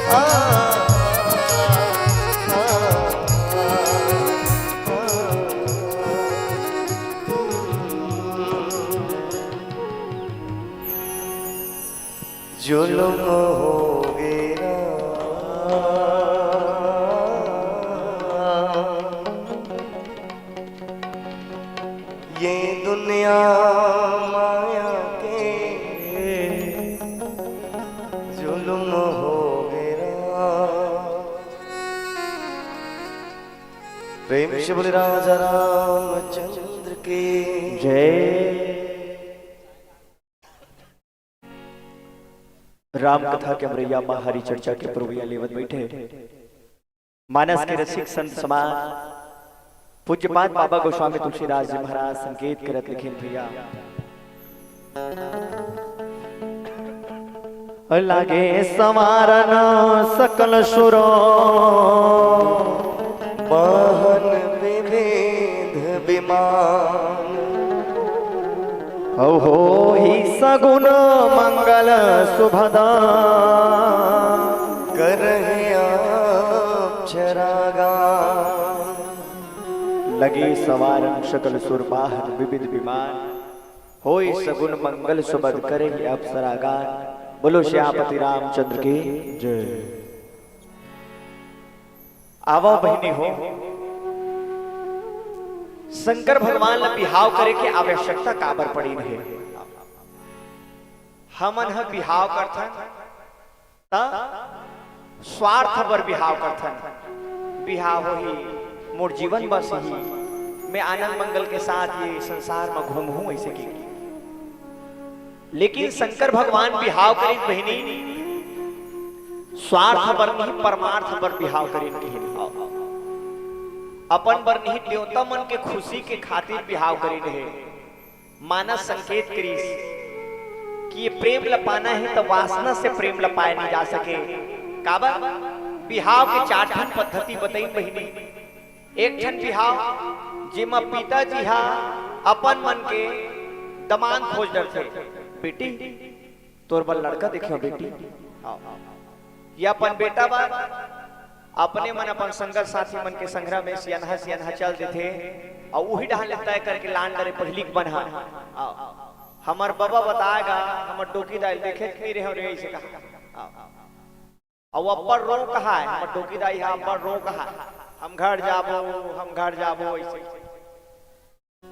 आ, आ, आ। जुल्म हो गया ये दुनिया माया के, जुल्म हो गया। प्रेम से बोले राजा रामचंद्र की जय। राम कथा के अमरैया माँ हरि चर्चा के पुरवैया लेवत बैठे मानस के रसिक संत समाज पूज्यपाद बाबा गोस्वामी तुलसीदास जी महाराज संकेत करत लिखिन भैया। लागे संवारन सकल सुरो, वाहन विविध विमान। अउ होही सगुन मंगल सुभदा, करहे अक्षरागान। लगे संवारन सकल सुर, वाहन विविध विमान। होय सगुन मंगल सुभद, करहि अप्सरा गान। बोलो श्यामपति रामचंद्र की जय। आवव बहिनी हो, शंकर भगवान ला बिहाव करे के आवश्यकता काबर पड़िन हे? हमन ह बिहाव करथन त स्वार्थ बर बिहाव करथन। बिहाव होही, मोर जीवन बसही, मैं आनंद मंगल के साथ ये संसार म घूमहूं, ऐसे की। लेकिन शंकर भगवान बिहाव करिन बहिनी, स्वार्थ बर नहीं, परमार्थ बर बिहाव करिन कहिन। अपन बर नहीं, देवता मन के खुशी के खातिर बिहाव करिन हे। मानस संकेत करिस, कि ये प्रेम ल पाना हे, त वासना से प्रेम ल पाए नहीं जा सके। काबर? बिहाव के चार ठन पद्धति बताइन बहिनी। एक ठन बिहाव, जेमा पिताजी हा अपन मन के दमांद खोज डरथे। "बेटी, तोर बर लड़का देखे हो बेटी।" ये अपन बेटा बर अपने मन अपन संगत साथी मन के संघरा में सियनहा सियनहा चल देथे, अउ उही डहान ले तय करके लान डरे पहिली के मन हा। "हमर बबा बताएगा, हमर डोकी दाई देखे नहीं रहे रे," ऐसे कहा। अउ अब्बड़ रोंव कहाय, हमर डोकी दाई हा अब्बड़ रोंव कहाय, "हम घर जाबो, हम घर जाबो," ऐसे।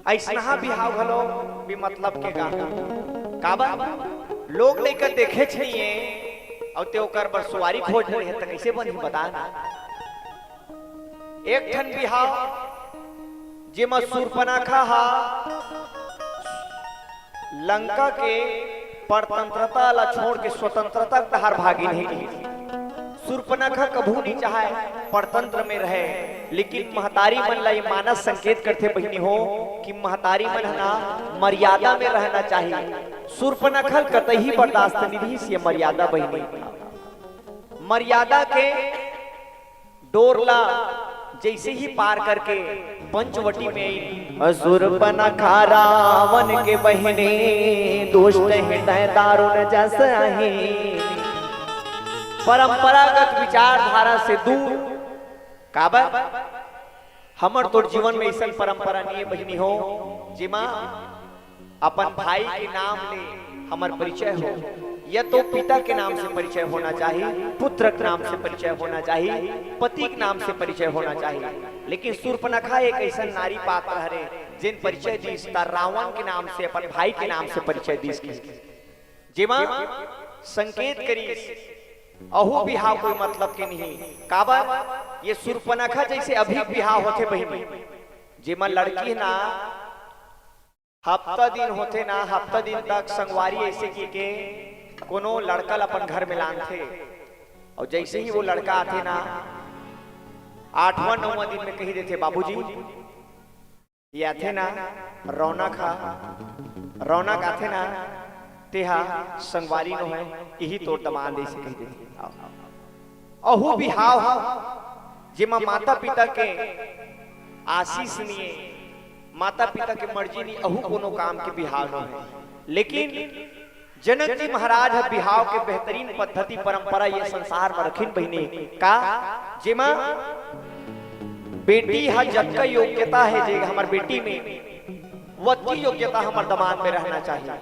अइसनहा बिहाव घलो बेमतलब के गा। काबर? लोग लइका देखेच नइये, अउ ते ओकर बर सुवारी खोज रहे हे, त कइसे बनही बता ना? एक ठन बिहाव, जेमा सूर्पनखा हा लंका के परतंत्रता ला छोड़ के स्वतंत्रता के डहार भागिन हे। सूर्पनखा कभू नहीं चाहय परतंत्र में रहे, लेकिन महतारी मन ला ये मानस संकेत करथे बहिनी हो कि महतारी मन ह ना मर्यादा में रहना चाहिए। सूर्पनखा ल कतही बर्दाश्त नहीं रहिस ये मर्यादा बहिनी। मर्यादा के डोर ला जैसे ही पार करके पंचवटी में आई, सूर्पनखा रावण के बहिनी, दुष्ट हृदय दारुण जस अहीन। परंपरागत विचारधारा से दूर। काबर? हमर तोर जीवन में अइसन परंपरा नहीं है बहिनी हो, जेमा अपन भाई के नाम ले हमर परिचय हो, या तो पिता के नाम से परिचय होना चाहिए, पुत्र के नाम से परिचय होना चाहिए, पति के नाम से परिचय होना चाहिए। लेकिन सूर्पनखा एक अइसन नारी पात्र हरे, जेन परिचय दिस त रावण के नाम से, अपन भाई के नाम से परिचय दिस। जेमा संकेत करिस, अहू बिहाव कोई मतलब के नहीं। काबर? ये सूर्पनखा जैसे अभी बिहाव होथे बहिनी, जेमा लड़की ना हफ्ता दिन होथे ना, हफ्ता दिन तक संगवारी ऐसे की के कोनो लड़का ल अपन घर में लानथे, अउ जैसे ही वो लड़का आथे ना, आठवां नौवां दिन में कही देथे, "बाबूजी, ये आथे ना रौनक हा, रौनक आथे ना, तेहा संगवारी नो है, इही तोर दमांद," ऐसे कही देथे। अहू बिहाव हा, जेमा माता पिता के आशीष निये, माता पिता के मर्जी निये, अहू कोनो काम के बिहाव नो है। लेकिन जनक जी महाराज ह बिहाव के बेहतरीन पद्धति परंपरा ये संसार म रखिन बहिनी। का? जेमा बेटी ह जतका योग्यता हे जे हमर बेटी में, वतकी योग्यता हमर दमांद में रहना चाहिए।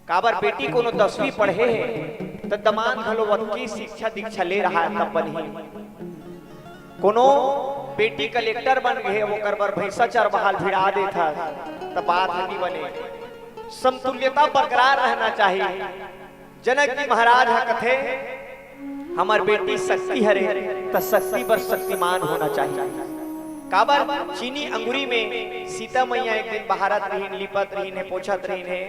काबर बेटी कोनो दसवीं पढ़े हे, त दमांद घलो वतकी शिक्षा दीक्षा ले रहा है, तब बनही। कोनो बेटी कलेक्टर बन गे हे, ओकर बर भैंसा चरवाहा ल भिड़ा देथस, त बात ह नी बने। समतुल्यता बरकरार रहना चाहिए। जनक जी महाराज ह कथे, "हमर बेटी शक्ति हरे, त शक्ति बर शक्तिमान होना चाहिए।" काबर? चीनी अंगुरी में सीता मैया एक दिन बहारत रहिन, लिपत रहिन हे, पोछत रहिन हे,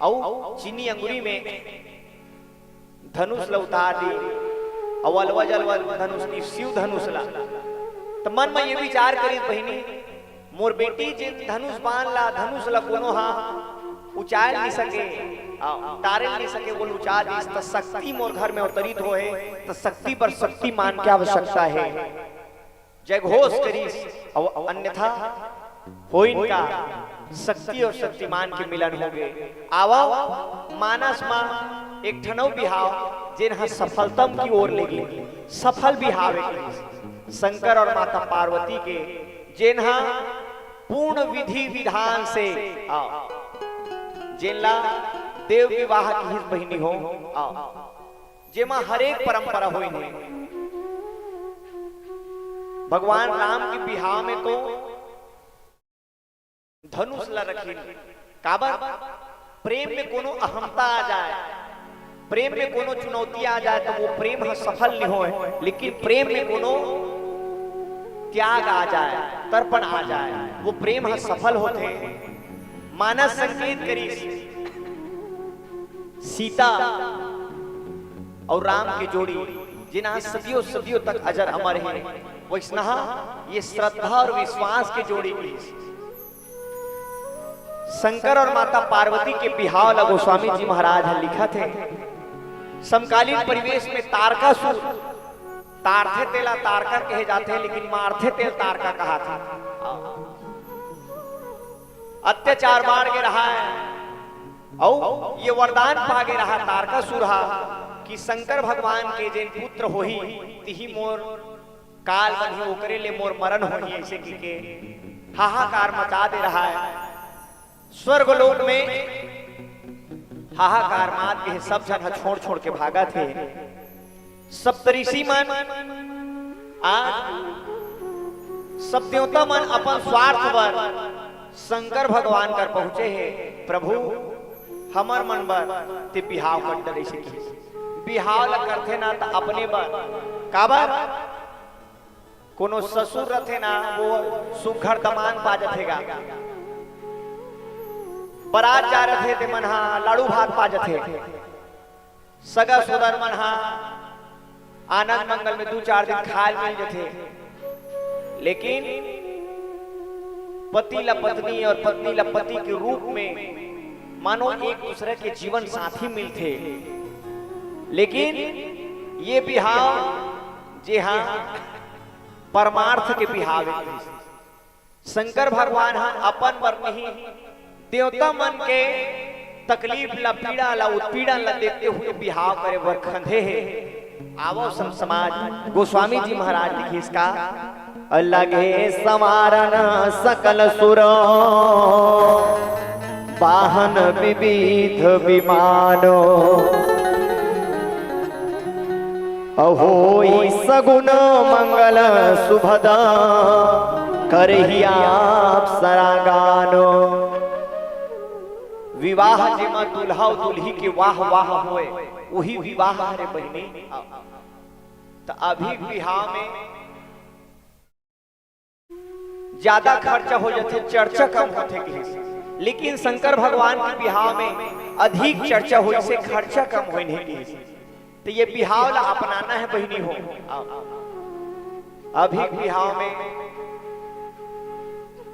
अउ चीनी अंगुरी में धनुष ल उतार दी, अउ अलवा जलवा धनुष नी, शिव धनुष ला। त मन म ये विचार करिस बहिनी, मोर बेटी जेन धनुष बाण ला, धनुष ला कोनो हा उचाल नहीं सके, आ, टारे नहीं सके, वो उचाल दिस, त शक्ति मोर घर में अवतरित होए, त शक्ति बर शक्तिमान के आवश्यकता है। जय घोष करिस, अउ अन्यथा होइन का शक्ति अउ शक्तिमान के मिलन होगे। आवव, मानस म एक ठन अउ बिहाव, जेन ह सफलतम की ओर लेगे, सफल बिहाव हे करिस। शंकर अउ माता पार्वती के, जेन ह पूर्ण विधि विधान से, आ, जेन ला देव विवाह किहिस बहिनी हो, आ, जेमा हरेक परंपरा होइन हे। भगवान राम के बिहाव में तो धनुष ला रखिन। काबर? प्रेम में कोनो अहमता आ जाए, प्रेम में कोनो चुनौती आ जाए, त वो प्रेम ह सफल नहीं होए, लेकिन प्रेम में कोनो त्याग आ जाए, तर्पण आ जाए, वो प्रेम ह सफल होथे। मानस संकेत करिस, सीता अउ राम के जोड़ी, जेन ह सदियों सदियों तक अजर अमर हे, वइसनहा ये श्रद्धा अउ विश्वास के जोड़ी कहिस। शंकर और माता पार्वती के बिहाव ला गोस्वामी जी महाराज ह लिखत हे। समकालीन परिवेश में तारकासुर, तारथे तेला तारका कहे जाथे, लेकिन मारथे तेल तारका कहाथे। अत्याचार बाढ़ गे रहा हे, अउ ये वरदान पा गे रहा तारकासुर हा कि शंकर भगवान के जेन पुत्र होही, तिही मोर काल बनही, ओकरे ले मोर मरण होही, ऐसे कहिके हाहाकार मचा दे रहा हे। स्वर्ग लोक में हाहाकार मात के सब झन ह छोड़ छोड़ के भागत हे। सप्तऋषि मन, आ, सब देवता मन अपन स्वार्थ बर शंकर भगवान कर पहुंचे हे। प्रभु, हमर मन बर ते बिहाव कर डरे से की। बिहाव ल करथे ना त अपने बर, काबर? कोनो ससुर रथे ना, वो सुघर दमान पा जथे गा। बरात जा रथे ते मन हा लाड़ू भात पा जथे। सगा सोदर मन हा आनंद मंगल में दू चार दिन खाल मिल जथे। लेकिन पति ला पत्नी और पत्नी ला पति के रूप में मानो एक दूसरे के जीवन साथी मिलथे। लेकिन ये बिहाव जे हा परमार्थ के बिहाव हे। शंकर भगवान ह अपन बर नहीं, देवता मन के तकलीफ ला, पीड़ा ला, उत्पीड़न ला देखते हुए बिहाव करे बर खंधे हे। आवो संत समाज, गोस्वामी जी महाराज लिखिस का, "लगे संवारन सकल सुर, वाहन विविध विमानो।" अहोई सगुन मंगल सुभदा, करही आप सरागानो। विवाह जेमा दूल्हा अउ दूल्ही के वाह वाह होए, उही विवाह हरे बहिनी। त अभी बिहाव में ज्यादा खर्चा हो जाथे, चर्चा कम होथे कहिस। लेकिन शंकर भगवान के बिहाव में अधिक चर्चा होइसे, खर्चा कम होय नहीं कहिस। त ये बिहाव ला अपनाना हे बहिनी हो। अभी बिहाव में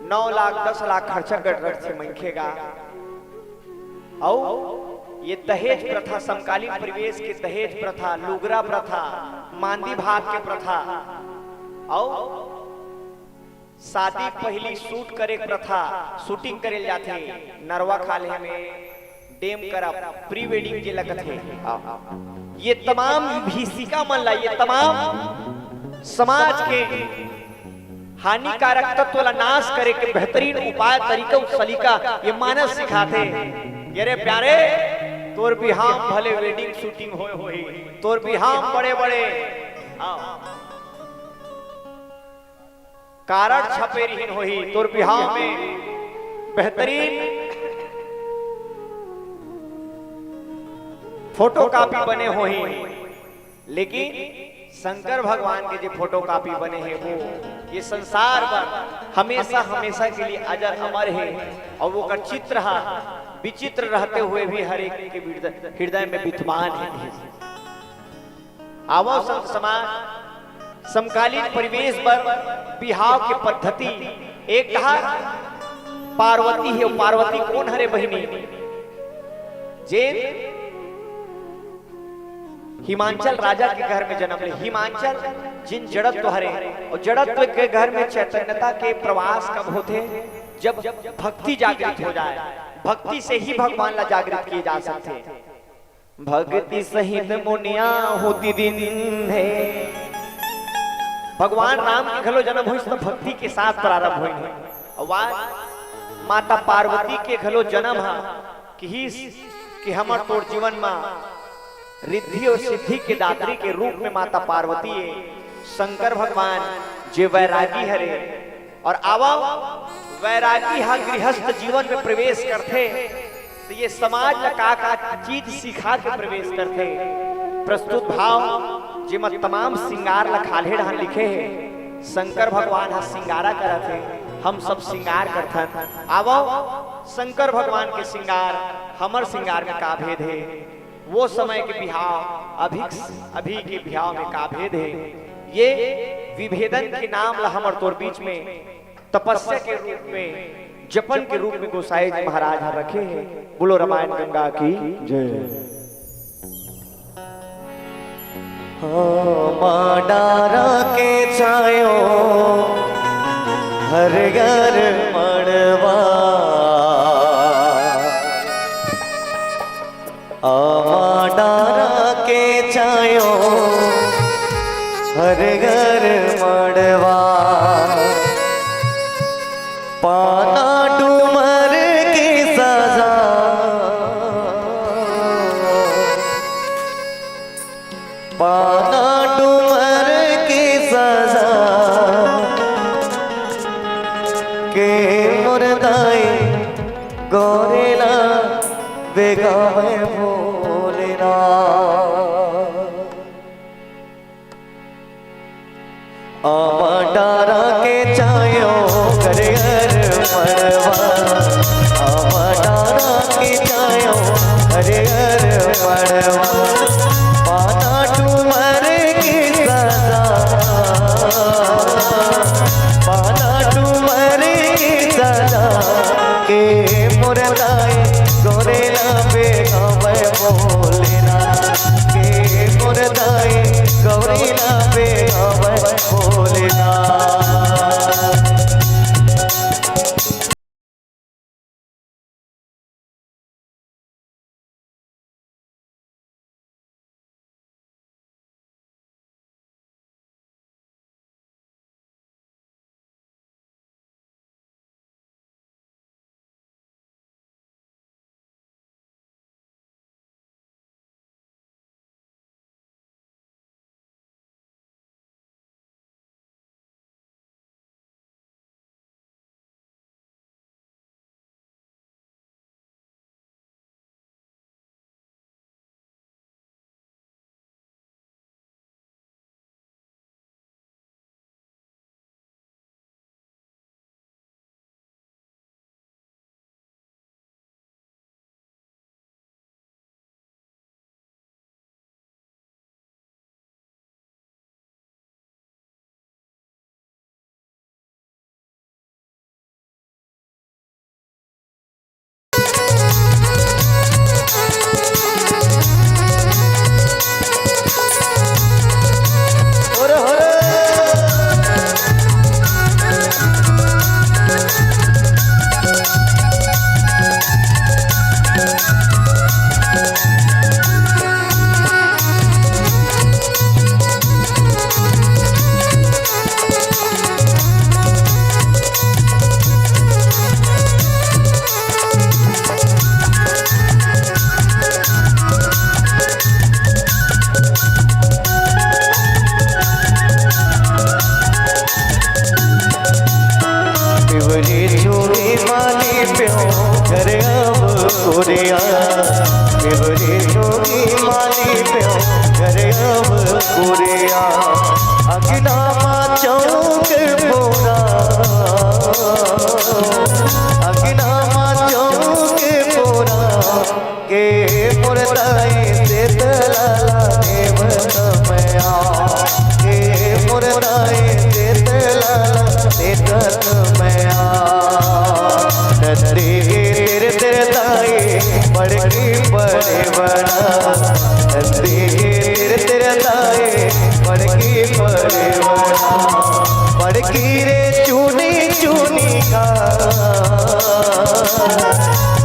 नौ लाख, दस लाख खर्चा कर रखथे मनखे गा। अउ ये दहेज प्रथा, समकालीन परिवेश के दहेज प्रथा, लुगरा प्रथा, मांदी भात के प्रथा, अउ शादी पहिली shoot करे के प्रथा, shooting करे ल जाथे नरवा खाल्हे में, डेम करा pre wedding जे लगत हे। ये तमाम विभीषिका मन ला, ये तमाम समाज के हानिकारक तत्व ला नाश करे के बेहतरीन उपाय, तरीका अउ सलीका ये मानस सिखाथे। ये रे प्यारे, तोर बिहाव भले wedding shooting होए होही, तोर बिहाव बड़े बड़े, हाँ, कारड छपे रिहिन होही, तोर बिहाव में बेहतरीन photocopy बने होही। लेकिन शंकर भगवान के जे photocopy बने हे, वो ये संसार बर हमेशा, हमेशा के लिए अजर अमर हे। अउ ओकर चित्र हा विचित्र रहते हुए भी हर एक के हृदय, हृदय में विद्यमान हे। आवो संत समाज, समकालीन परिवेश बर बिहाव के पद्धति एक कहा पार्वती हे। पार्वती कोन हरे बहिनी? जेन हिमांचल राजा के घर में जन्म ले। हिमांचल जिन जड़त्व हरे, अउ जड़त्व के घर में चैतन्यता के प्रवास कब होथे? जब भक्ति जागृत हो जाए। भक्ति से ही भगवान ला जागृत किए जा सकथे। भक्ति सहित मुनिया हुति दीन्हे। भगवान राम के घलो जन्म होइस त भक्ति के साथ प्रारंभ होइस। अउ आज माता पार्वती के घलो जन्म हा, किहिस कि हमर तोर जीवन मा रिद्धि अउ सिद्धि के दात्री के रूप में माता पार्वती हे। शंकर भगवान जे वैरागी हरे, अउ आवा, वैरागी हा गृहस्थ जीवन में प्रवेश करथे, त ये समाज ला का का चीज सिखा के प्रवेश करथे। प्रस्तुत भाव जेमा तमाम सिंगार ला खाल्हे डहान लिखे हे, शंकर भगवान हा सिंगारा करत हे, हम सब सिंगार करथन। आवो, शंकर भगवान के सिंगार, हमर सिंगार में का भेद हे? वो समय के बिहाव, अभी, अभी के बिहाव में का भेद हे? ये विभेदन के नाम ला हमर तोर बीच में तपस्या के रूप में, जपन के रूप में गोसाई जी महाराज ह रखे हे। बोलो रामायण गंगा की जय। हाँ, माँ डारा के छायो हरियर मड़वा, आमा डारा के छायो हरियर मड़वा, पाना डूमर के सजा, पाना डूमर के सजा के मोर दाई गौरेला बेगावे भोलेनाथ। आमा डारा के छायो हरियर मड़वा, आमा डारा के छायो हरियर मड़वा, पाना डूमर के सजा, पाना डूमर के सजा के मोर दाई गौरेला बेगावे भोलेनाथ, के मोर दाई गौरेला बेगावे भोलेनाथ। पिवरी चोरी माली प्यो घर अब कुरिया, पिवरी चोरी माली प्यो घर अब कुरिया। अगना मा चौक पूरा, अगना मा चौक पूरा, के मोर दाई शीतला देव समया, के मोर दाई शीतला देव समया। नंदी के तिर तिर दाई बड़की बड़े बड़ा, नंदी के तिर तिर दाई बड़की बड़े बड़ा। बड़की रे चुनी चुनी का,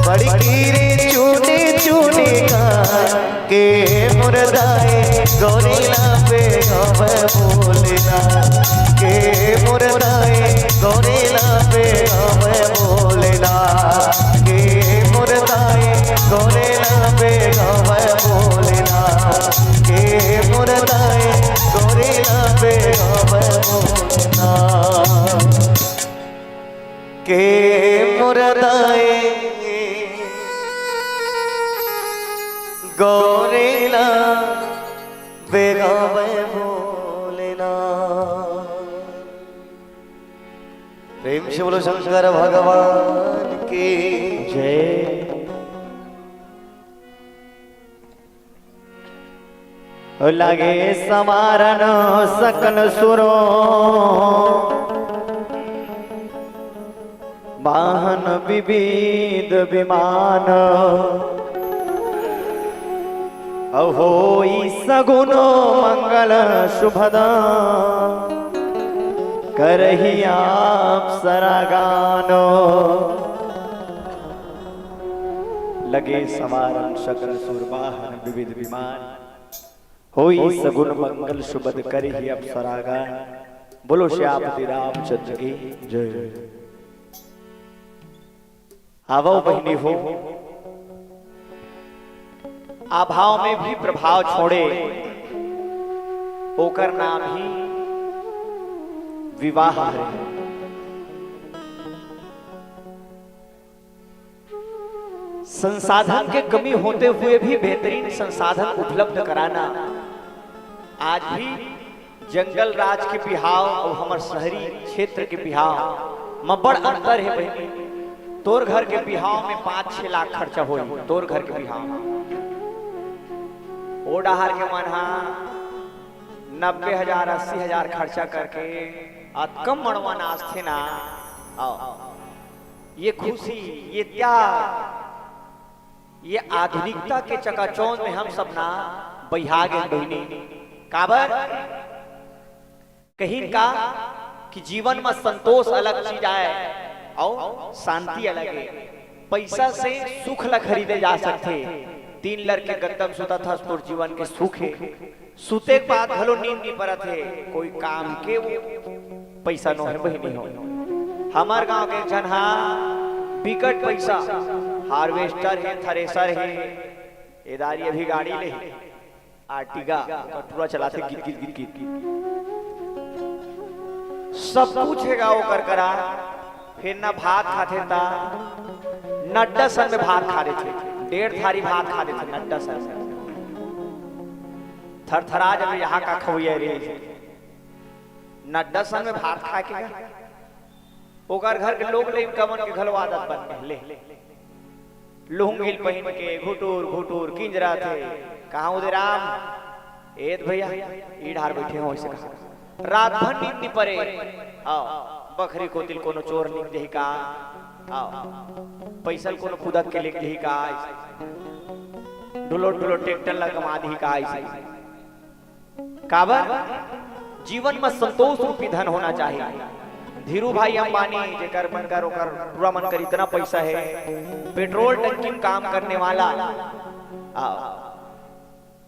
बड़की रे चुनी चुनी का, के मोर दाई गौरी ला बेगावे भोलेनाथ, के मोर दाई गौरी ला बेगावे भोलेनाथ, के मोर दाई गौरी ला बेगावे भोलेनाथ, के मोर दाई गौरी ला बेगावे भोलेनाथ। के मोर दाई गौरी ला बेगावे भोलेनाथ। प्रेम से बोलो शंकर भगवान की जय। लागे समारन सकन सुरो, वाहन विविध विमान, अउ होई सगुन मंगल शुभदा, करही आप सरागान। लगे संवारन सकल सुर वाहन विविध विमान, होई सगुन मंगल शुभद करही अप्सरागण। बोलो श्यामपति रामचंद्र की जय। आवो बहिनी हो, अभाव में भी प्रभाव छोड़े, ओकर नाम ही विवाह है। संसाधन के कमी होते हुए भी बेहतरीन संसाधन उपलब्ध कराना। आज भी जंगल राज के बिहाव अउ हमर शहरी क्षेत्र के बिहाव म बड़ अंतर हे बहिनी। तोर घर के बिहाव में पाँच छह लाख खर्चा होई, तोर घर के बिहाव म। ओ डहार के मन ह नब्बे हजार, अस्सी हजार खर्चा करके अतकम मड़वा नाचथे ना। आओ, ये खुशी, ये त्याग, ये आधुनिकता के चकाचौंध में हम सब ना बहिया गेन बहिनी। काबर? कहिन का कि जीवन म संतोष अलग चीज आय अउ शांति अलग हे। पैसा से सुख ला खरीदे जा सकथे। तीन लर के गद्दा म सुतत हस, तोर जीवन के सुख हे। सुते के बाद घलो नींद नइ परत हे, कोई काम के वो पैसा नोहे बहिनी हो। हमर गांव के एक झन हा बिकट पैसा, harvester हे, thresher हे, ए दारी अभी गाड़ी ले हे, Ertiga, ओकर टूरा चलाथे गित गित गित गित। सब कुछ हे गा ओकर करा, फेर ना भात खाथे ता नड्डा सन में भात खा देथे, डेढ़ थारी भात खा देथे नड्डा सन में। थरथरा जबे, यहाँ का खवैया रे, नड्डा सन में भात खा के। ओकर घर के लोग लइका मन के घलो आदत बन गे, ले लुंगी ल पहिन के घुटुर घुटुर किंजराथे। कहाँ उदे राम? ए त भैया, ई ढार बइठे हों, अइसे कहा। रात भर नींद नइ परे। आओ, बखरी कोतिल कोनो चोर निक जही का? आओ, पैसा ल कोनो कुदक के लेग जही का? अइसे। डुलो डुलो ट्रैक्टर ला गमा दिही का? अइसे। काबर? जीवन म संतोष रूपी धन होना चाहिए। धीरू भाई अंबानी, जेकर मन कर, ओकर टूरा मन कर इतना पैसा हे, पेट्रोल टंकी म काम करने वाला। आ,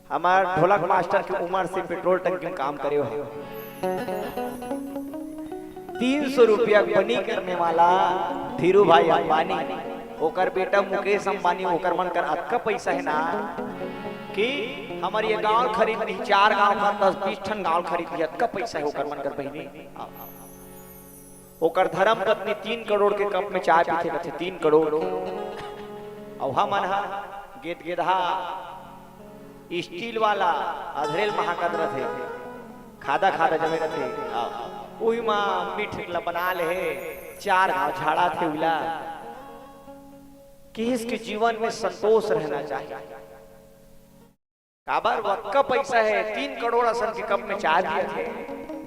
हमर ढोलक मास्टर के उमर से पेट्रोल टंकी म काम करे हो। तीन सौ रुपया बनी करने वाला धीरू भाई अंबानी, ओकर बेटा मुकेश अंबानी, ओकर मन कर अतका पैसा हे ना कि हमर ये गांव खरीद ली, चार गांव का दस बीस ठन गांव खरीद ली, अतका पैसा हे ओकर मन कर बहिनी। ओकर धर्म पत्नी तीन करोड़ के कप में चाय पीथे, कथे, "तीन करोड़।" अउ हमन ह गेदगेदहा स्टील वाला अधरेल महाकत रथे, खादा खादा जमे रथे। हाँ, उही मा मीठ ला बना ले हे, चार घाव झाड़ा थे उला। किहिस के जीवन में संतोष रहना चाहिए। काबर? वक्का पैसा हे, तीन करोड़ असन के कप में चाय पियत हे,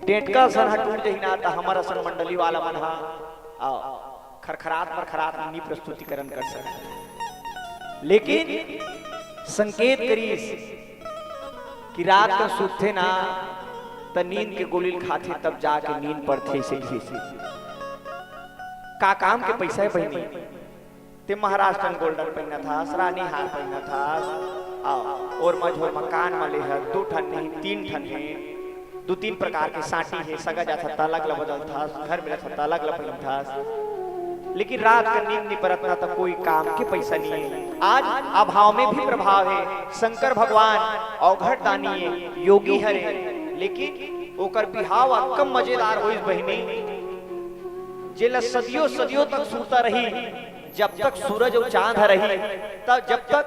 डेंटका असन ह टूट जही ना, त हमर असन मंडली वाला मन ह, आओ, खरखरात बरखरात नी प्रस्तुतिकरण कर सकत। लेकिन संकेत करिस कि रात का सुतथे ना, त नींद के गोली ल खाथे, तब जाके नींद पड़थे, इसे कहिस। का काम के पैसा हे बहिनी? ते महाराष्ट्रन गोल्डन पहिनत हस, रानी हार पहिनत हस, अउ ओरमा झोरमा कान म ले हस, दू ठन नहीं, तीन ठन हे, दू तीन प्रकार के साटी हे, सगा जात हस त अलग ल बदलत हस, घर मिलत हस त अलग ल पहिनत हस। लेकिन रात का नींद नइ परत ना, त कोई काम के पैसा नइ हे। आज अभाव में भी प्रभाव हे। शंकर भगवान अवघट दानी हे, योगी हरे, लेकिन ओकर बिहाव अतका मजेदार होइस बहिनी, जेला सदियों सदियों तक सुरता रही। जब तक सूरज अउ चांद ह रही, तब जब तक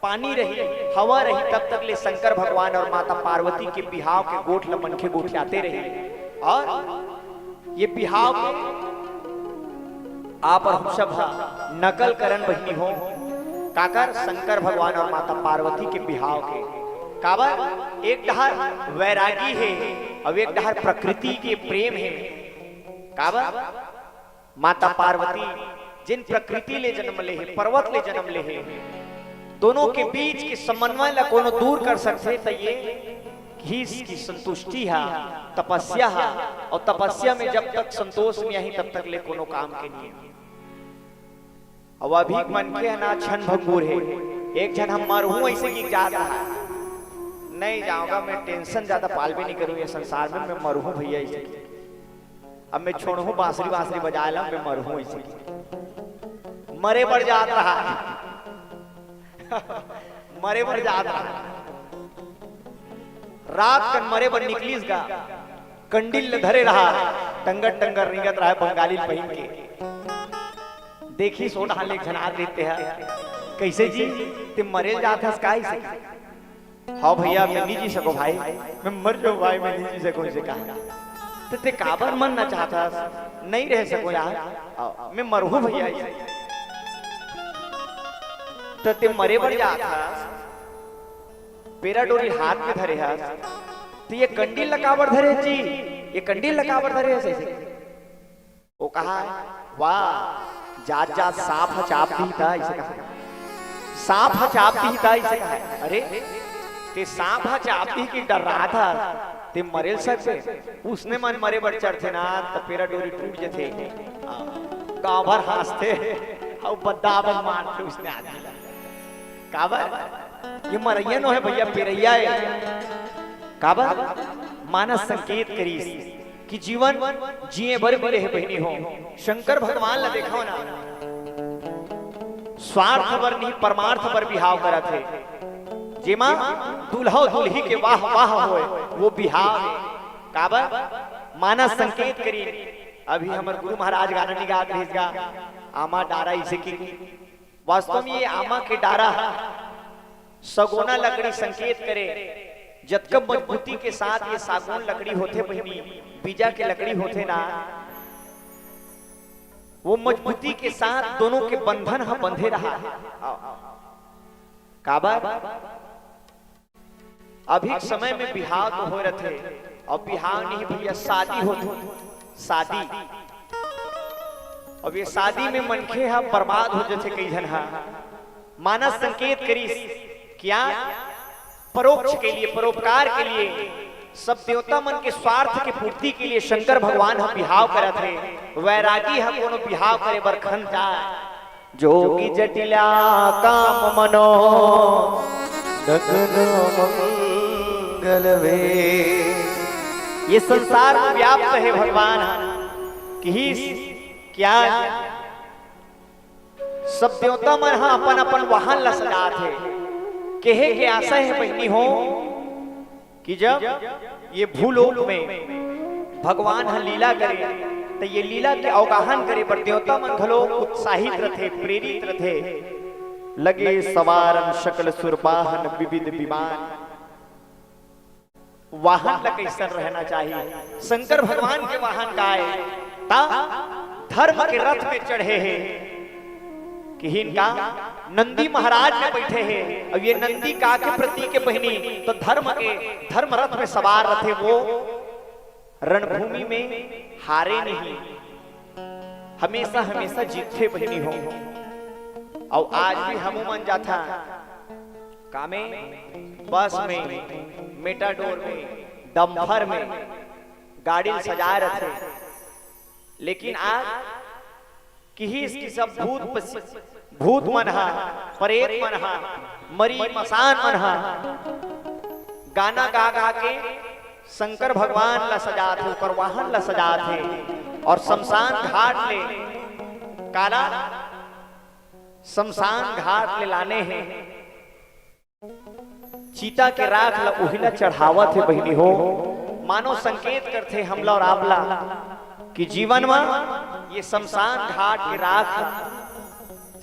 पानी रही, हवा रही, तब तक ले शंकर भगवान अउ माता पार्वती के बिहाव के गोठ ल मनखे गोठियाते रही। अउ ये बिहाव के आप अउ हम सब ह नकल करन बहिनी हो, काकर? शंकर भगवान अउ माता पार्वती के बिहाव के। काबर? एक डहर वैरागी हे अउ एक डहर प्रकृति के प्रेम हे। काबर? माता पार्वती जेन प्रकृति ले जन्म ले हे, पर्वत ले जन्म ले हे, दोनों के बीच के समन्वय ला कोनो दूर कर सकथे, त ये घीस की संतुष्टि हा, तपस्या हा, और तपस्या में जब तक संतोष नहीं आही, तब तक ले कोनो काम के नहीं हे। अब अभी मनखे ह ना क्षण भंगुर हे, एक झन हम मरहूं ऐसे कि जात रहा, नहीं जाऊंगा मैं, टेंशन ज्यादा पालबे नहीं करूं ये संसार में, मैं मरहूं भैया ऐसे कि। अब मैं छोड़हूं बांसुरी, बांसुरी बजाए ला, मैं मरहूं ऐसे कि। मरे बर जात रहा, मरे बर जात रहा, रात कन मरे बर निकलिस गा, कंडील ल धरे रहा, टंगर टंगर रेंगत रहा बंगाली पहिन के। देखिस ओ डहान ले एक झन आत रहिस तेहा, "कैसे जी, ते मरे ल जात हस का?" ऐसे कहा। "हव भैया, मैं नहीं जी सकों भाई, मैं मर जाऊं भाई, मैं नहीं जी सकों," ऐसे कहा। "त ते काबर मरना चाहत हस?" "नहीं रह सकों यार, अ, मैं मरहूं भैया," ऐसे। "त ते मरे बर जात हस, पेरा डोरी हाथ में धरे हस, त ये कंडील ल काबर धरे हस जी, ये कंडील ल काबर धरे हस?" ऐसे। ओ कहा, "वाह, जात जात सांप ह चाप दिही त," ऐसे कहा। "सांप ह चाप दिही त," ऐसे कहा। "अरे, ते सांप ह चाप दिही कि डर्रात हस, ते मरे ल सकबे?" उसने मन मरे बर चढ़थे ना, त पेरा डोरी टूट जथे। हाँ, गांव भर हांसथे, अउ बद्दा बद मारथे उसने आदमी ला। काबर? ये मरइया नो हे भैया, पेरइया हे। काबर? मानस संकेत करिस कि जीवन जिए बर मिले हे बहिनी हो। शंकर भगवान ला देखो ना, स्वार्थ बर नहीं, परमार्थ बर बिहाव करत हे। जेमा दूल्हा दुल्ही के वाह वाह होय, वो बिहाव हे। काबर? मानस संकेत करिस। अभी हमर गुरु महाराज गाना निगात रहिस गा, आमा डारा इसे की। वास्तव में ये आमा के डारा ह सगोना लकड़ी संकेत करे, जतका मजबूती के साथ ये सागौन लकड़ी होथे बहिनी, बीजा के लकड़ी होथे ना, वो मजबूती के साथ दोनों के बंधन ह बंधे रहा। काबर? अभी के समय में बिहाव तो होय रथे, अउ बिहाव नहीं भैया, शादी होथे, शादी। अब ये शादी में मनखे ह बर्बाद हो जथे, कई झन ह। मानस संकेत करिस, क्या? परोक्ष के लिए, परोपकार के लिए। सब देवता मन के स्वार्थ के पूर्ति के लिए शंकर भगवान ह बिहाव करत हे। वैरागी ह कोनो बिहाव करे बर खन जाय, जोगी जटिला काम मनो दगन मंगल वे। ये संसार में व्याप्त हे भगवान ह, किहिस क्या? सब देवता मन ह अपन अपन वाहन ला सजात हे। केहे के आशय हे बहिनी हो, कि जब ये भूलोक में भगवान ह लीला करे, त ये लीला के अवगाहन करे बर देवता मन घलो उत्साहित रथे, प्रेरित रथे। लगे सवारन सकल सुरबाहन विविध विमान। वाहन ल कइसन रहना चाहिए? शंकर भगवान के वाहन का हे? ता धर्म के रथ में चढ़े हे। किहिन का? नंदी महाराज में बैठे हे। अब ये नंदी का के प्रतीक हे बहिनी? तो धर्म के, धर्म रथ में सवार रथे वो। रणभूमि में हारे नहीं, हमेशा हमेशा जीतथे बहिनी हो। अउ आज भी हमू मन जाथा कामे, बस में, मेटाडोर में, डंफर में गाड़ी ल सजाए रथे, लेकिन आज किहिस कि सब भूत पसी-, भूत मन ह, परेत मन ह, मरी मसान मन ह गाना गा गा के शंकर भगवान ला सजात हे, ओकर वाहन ला सजात हे अउ शमशान घाट ले, काला शमशान घाट ले लाने हे, चिता के राख ला उही ला चढ़ावत हे बहिनी हो। मानो संकेत करथे हमला अउ आपला कि जीवन म ये शमशान घाट के राख ला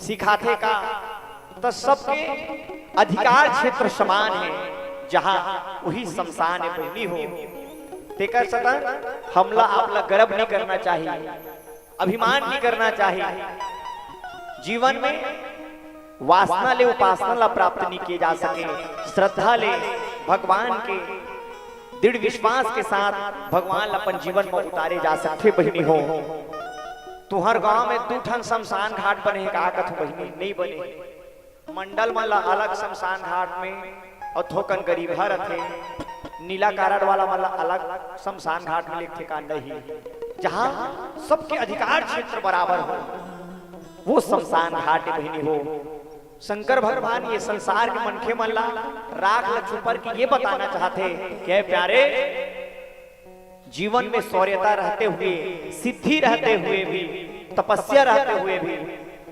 सिखाथे का, त सबके अधिकार क्षेत्र समान हे, जहां उही शमशान हे बहिनी हो। तेकर सेती हमला आपला गर्व नहीं करना चाहिए, अभिमान नहीं करना चाहिए। जीवन में वासना ले उपासना ला प्राप्त नहीं किए जा सके, श्रद्धा ले भगवान के दृढ़ विश्वास के साथ भगवान ला अपन जीवन में उतारे जा सकथे बहिनी हो। तुंहर गांव में दू ठन शमशान घाट बने हे का कथों बहिनी? नइ बने हे। मंडल मन ला अलग शमशान घाट में, अउ थोकन गरीबहा रथे, नीला कारड वाला मन ला अलग शमशान घाट में लेगथे का? नहीं। जहां सबके अधिकार क्षेत्र बराबर हो, वो शमशान घाट हे बहिनी हो। शंकर भगवान ये संसार के मनखे मन ला, राख ला छुपर के ये बताना चाहथे कि हे प्यारे, जीवन में शौर्यता रहते हुए, सिद्धि रहते हुए भी, तपस्या रहते हुए भी,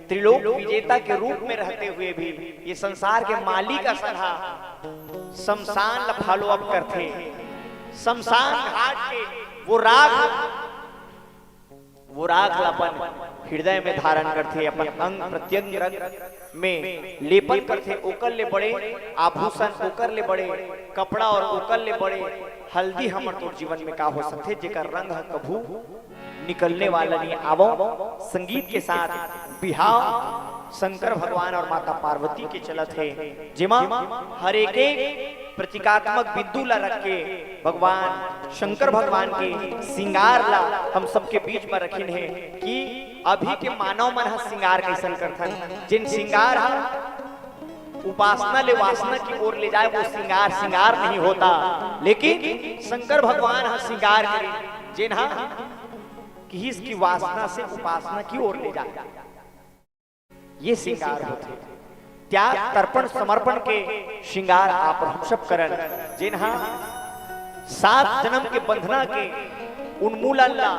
त्रिलोक विजेता के रूप में रहते हुए भी, ये संसार के मालिक असन हा शमशान ला follow up करथे। शमशान घाट के वो राख, वो राख ला अपन हृदय में धारण करथे, अपन अंग प्रत्यंग रंग में लेपन करथे। ओकर ले बड़े आभूषण, ओकर ले बड़े कपड़ा और ओकर ले बड़े हल्दी हमर तोर जीवन में का हो सकथे, जेकर रंग ह कभू निकलने वाला नहीं आवो। संगीत के साथ बिहाव शंकर भगवान और माता पार्वती के चलत हे, जेमा हर एक एक प्रतीकात्मक बिंदु ला रख के भगवान शंकर भगवान के श्रृंगार ला हम सबके बीच में रखिन हे कि अभी के मानव मन ह श्रृंगार कइसन करथन, जेन श्रृंगार ह उपासना ले वासना की ओर ले जाए, वो श्रृंगार श्रृंगार नहीं होता, लेकिन शंकर भगवान ह श्रृंगार करे, जेन ह किहिस की वासना से उपासना की ओर ले जाए। ये श्रृंगार होथे। त्याग, तर्पण, समर्पण के श्रृंगार आप हम सब करन, जेन ह सात जन्म के बंधना के उन्मूलन ला,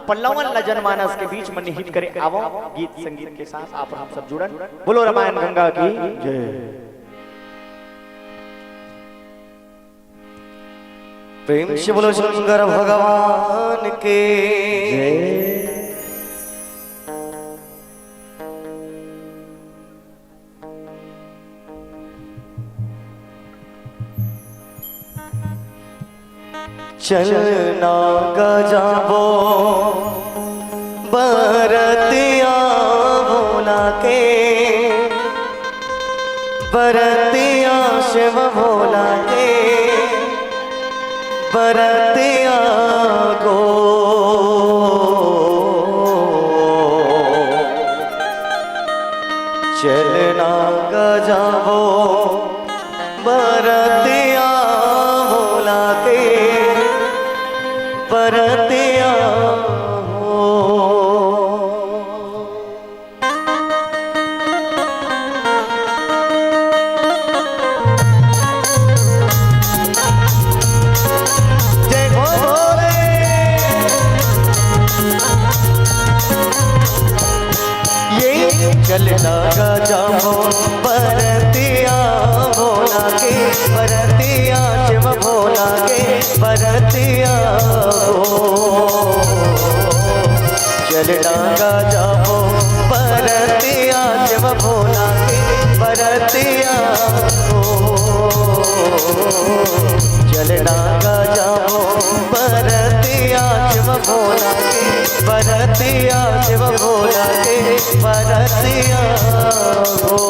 पल्लवन ला जनमानस के बीच में निहित करे आवो। गीत संगीत के साथ आप हम सब जुड़न। बोलो रामायण गंगा की जय। प्रेम से बोलो शंकर भगवान के। चलना गजाबो बरतिया भोला के, बरतिया शिव भोला के, बरतिया गो। चलना गजाबो बरतिया भोला के, बरतिया हो। जय हो भोले। ये चलना गजाबो बरतिया भोला के, बरतिया शिव भोला के, बरतिया हो। चलना गजाबो बरतिया शिव भोला के, बरतिया हो। चलना गजाबो बरतिया शिव भोला के, बरतिया शिव भोला के, बरतिया हो।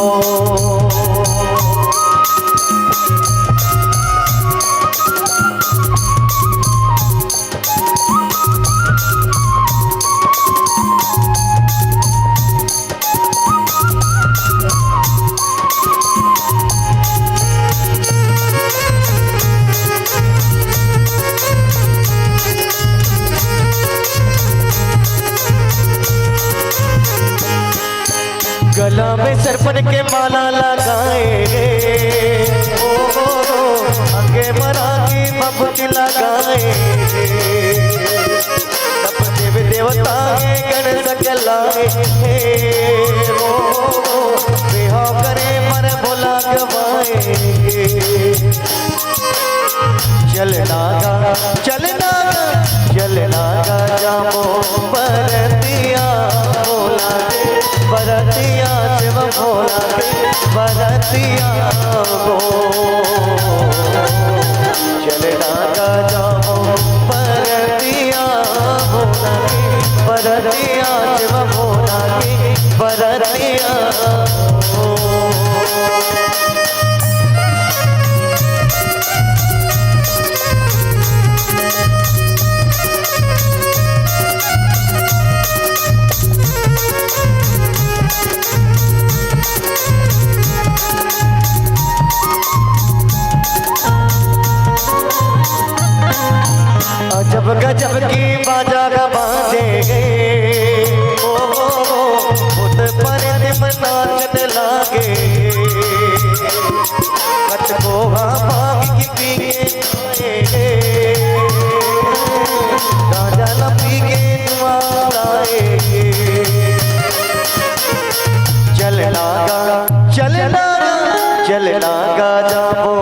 गला में सरपन के माला लगाए रे, ओ, ओ, ओ, अंगे मरा की भभूति लगाए रे। सब देव देवता के गण सकलाए हे, ओ, ओ, ओ, बिहाव करे मन भोला गवाए। चलना गा, चलना गा, चलना गजाबो बरतिया भोला के, बरतिया शिव भोला के, बरतिया हो। चलना गजाबो बरतिया भोला के, बरतिया शिव भोला के, बरतिया हो। बाजा का बाजे गे, ओ, ओ, ओ, भूत प्रेत मन नाचत लागे। कचकोहा भांग की पी के आए गे, गांजा ला पी के धुआं उड़ाए गे। चलना गा, चलना गा, चलना गा जाबो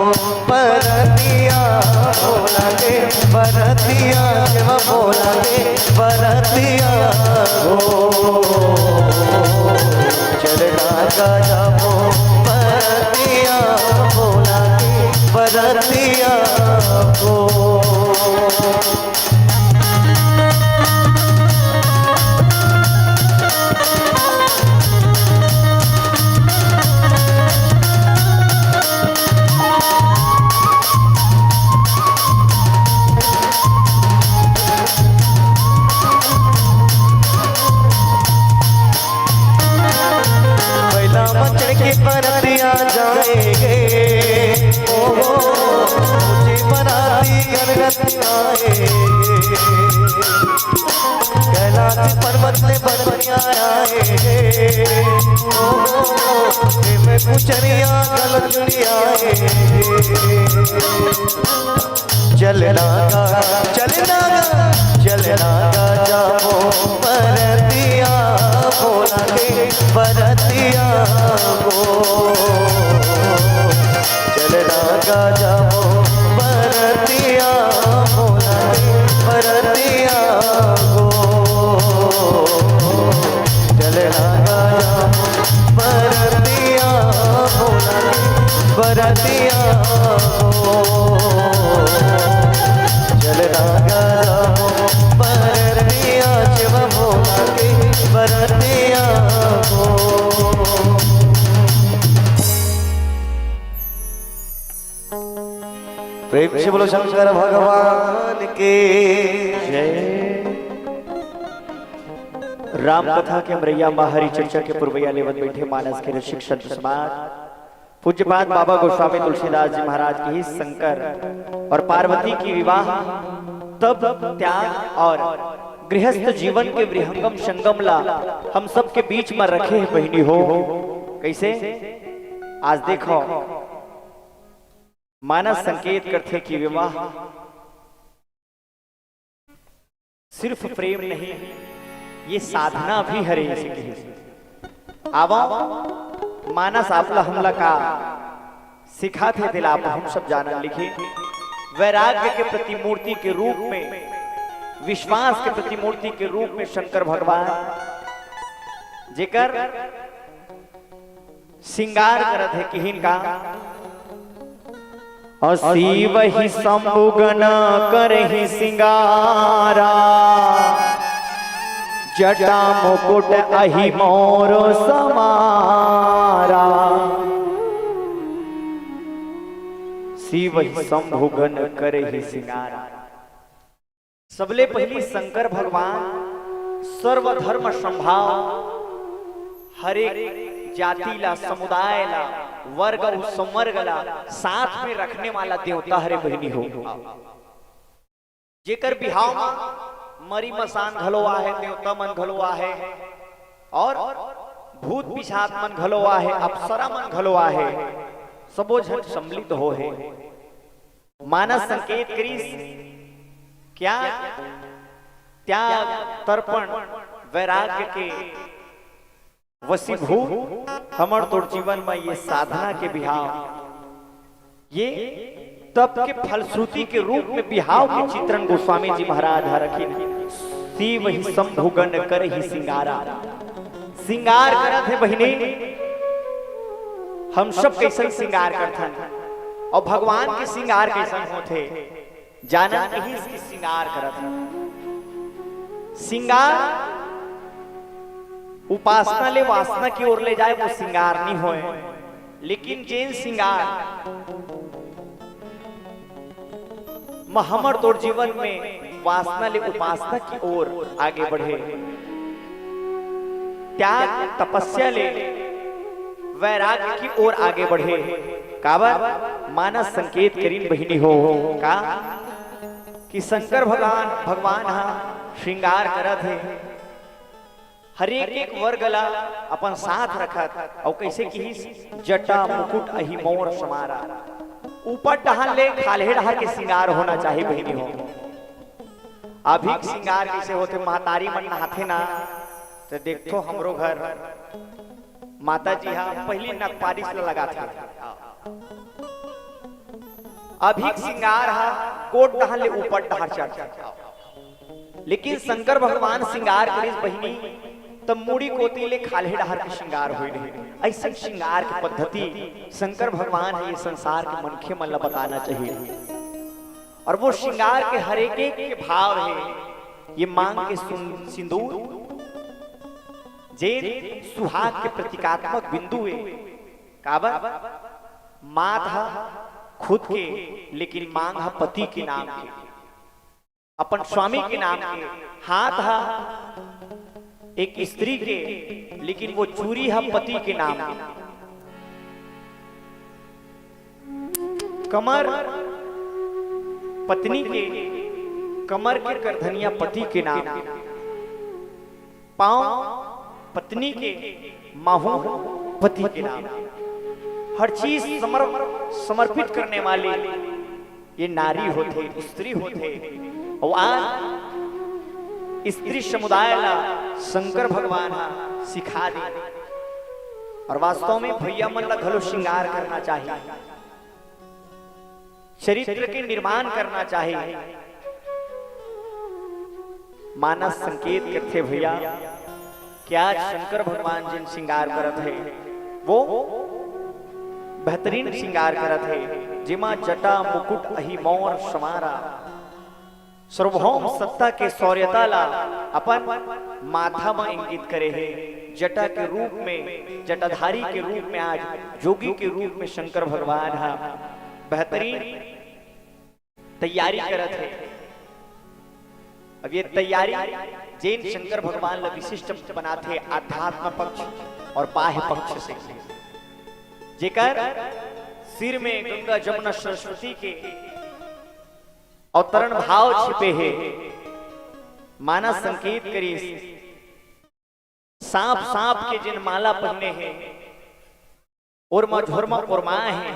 बरतिया भोला के, बरतिया शिव भोला के, बरतिया हो। चलना गा जाबो बरतिया भोला के, बरतिया हो। बैला म चढ़ के बरतिया जाएंगे, ओ हो, ऊंचे बराती घर घर आएंगे। कैलाश पर्वत में बरतिया आएंगे, ओ हो, में पुचरिया गल चुनिया आएंगे। चलना गा, चलना गा, चलना गा जाबो बरतिया भोला के, बरतिया हो। चलना गा जाबो बरतिया भोला के, बरतिया हो। चलना गा जाबो बरतिया भोला के, बरतिया हो। चलना गा जाबो बरतिया शिव भोला के, बरतिया हो। प्रेम से बोलो शंकर भगवान के जय। राम कथा के हमरैया माँ, हरि चर्चा के पुरवैया लेवत बैठे मानस के रसिक संत समाज, पूज्यपाद बाबा गोस्वामी तुलसीदास जी महाराज के ही शंकर और पार्वती की विवाह, तप, त्याग और गृहस्थ जीवन के विहंगम संगम ला हम सबके बीच में रखे हैं बहिनी हो। कैसे? आज देखो, मानस संकेत करथे कि विवाह सिर्फ प्रेम नहीं, ये साधना भी हरे, इसे कहे। आवा, मानस आपला हमला का सिखाथे, तेला आप हम सब जानन लिखे। वैराग्य के प्रतिमूर्ति के रूप में, विश्वास के प्रतिमूर्ति के रूप में शंकर भगवान जेकर श्रृंगार करत हे, किहिन का? अ शिव ही शंभु गण करहि सिंगारा, जटा मुकुट अहि मोर समारा। शिव ही शंभु गण करहि सिंगारा। सबले पहिली शंकर भगवान सर्वधर्म संभाव, हरेक जाति ला, समुदाय ला, वर्ग अउ संवर्ग ला साथ में रखने वाला देवता हरे बहिनी हो। जेकर बिहाव म मरी मसान घलो आहे, देवता मन घलो आहे, और भूत पिशाच मन घलो आहे, अप्सरा मन घलो आहे, सबो झन सम्मिलित हो हे। मानस संकेत करिस, क्या त्याग, तर्पण, वैराग्य के वशीभूत हमर तोर जीवन में ये साधना के बिहाव, ये तप के फलश्रुति के रूप में बिहाव के चित्रण गोस्वामी जी महाराज ह रखिन। शिव ही शंभुगण करहि सिंगारा। सिंगार करत हे बहिनी, हम सब कैसन सिंगार करथन और भगवान के सिंगार कैसन होथे, जानन कहिस कि सिंगार करत हे। सिंगार उपासना ले वासना की ओर ले जाए, वो सिंगार नहीं होए। लेकिन जेन सिंगार म हमर तोर जीवन में वासना ले उपासना की ओर आगे बढ़े, त्याग तपस्या ले वैराग्य की ओर आगे बढ़े, काबर मानस संकेत करिन बहिनी हो का कि शंकर भगवान भगवान ह श्रृंगार करत हे, हर एक एक वर्ग ला अपन साथ रखत, अउ कइसे किहिस, जटा मुकुट अहि मोर समारा। ऊपर डहार ले खाल्हे डहार के श्रृंगार होना चाही बहिनी हो। अभी श्रृंगार कइसे होथे, महतारी मन नहाथे ना, त देखथो हमरो घर माता जी हा पहिली नकपालिश ला लगाथे। अभी श्रृंगार हा गोड़ डहार ले ऊपर डहार चढ़थे, लेकिन शंकर भगवान श्रृंगार करिस बहिनी, त मुड़ी कोती ले खाल्हे डहार के श्रृंगार होय रहे। अइसन श्रृंगार के पद्धति शंकर भगवान ह ये संसार के मनखे मन ला बताना चाहिए। अउ वो श्रृंगार के हर एक एक के भाव हे, ये मांग के सुन-, सिंदूर, जेन सुहाग के प्रतीकात्मक बिंदु हे। काबर? माथ ह खुद के, लेकिन मांग ह पति के नाम के, अपन स्वामी के नाम के। हाथ ह एक स्त्री के, लेकिन वो चूरी ह पति के नाम के। कमर पत्नी के, कमर के करधनिया पति के नाम के। पांव पत्नी के, माहू पति के नाम। हर चीज समर-, समर्पित करने वाली ये नारी होथे, स्त्री होथे। अउ आज स्त्री समुदाय ला शंकर भगवान ह सिखा दे। अउ वास्तव में भैया मन ला घलो श्रृंगार करना चाहिए, चरित्र के निर्माण करना चाहिए। मानस संकेत करथे भैया कि आज शंकर भगवान जेन श्रृंगार करत हे, वो बेहतरीन श्रृंगार करत हे, जेमा जटा मुकुट अहि मोर समारा। सार्वभौम सत्ता के शौर्यता ला अपन माथा म इंगित करे हे। जटा के रूप में, जटाधारी के रूप में, आज जोगी के रूप में शंकर भगवान ह बेहतरीन तैयारी करत हे। अब ये तैयारी जेन शंकर भगवान ला विशिष्ट बनाथे आध्यात्म पक्ष अउ बाह्य पक्ष से, जेकर सिर में गंगा जमुना सरस्वती के अवतरण भाव छिपे हे। मानस संकेत करिस, सांप, सांप के जेन माला पहिने हे, ओरमा झोरमा ओरमाए हे,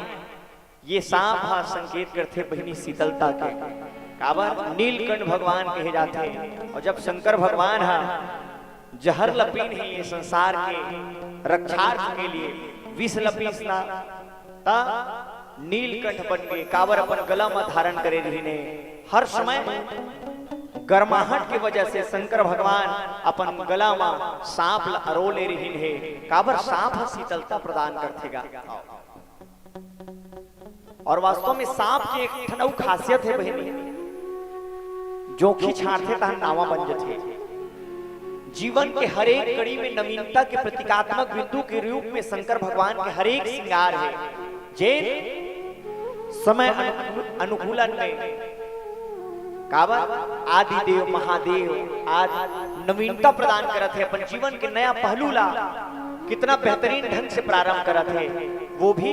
ये सांप ह संकेत करथे बहिनी शीतलता के। काबर? नीलकंठ भगवान कहे जाथे। अउ जब शंकर भगवान ह जहर ल पीन हे ये संसार के रक्षार्थ के लिए, विष ल पीस ना, त नीलकंठ बन गे। काबर? अपन गला म धारण करे रहिन हे। हर समय गरमाहट के वजह से शंकर भगवान अपन गला म सांप ल अरो ले रहिन हे। काबर? सांप ह शीतलता प्रदान करथे गा। अउ वास्तव में सांप के एक ठन अउ खासियत हे बहिनी, जोंखी छांटथे तहन नावा बन जथे। जीवन के हर एक कड़ी में नवीनता के प्रतीकात्मक बिंदु के रूप में शंकर भगवान के हर एक श्रृंगार हे, जेन समय अनुकूल-, अनुकूलन में काबर आदि देव महादेव आज नवीनता प्रदान करत हे, अपन जीवन के नया पहलू ला कितना बेहतरीन ढंग से प्रारंभ करत हे, वो भी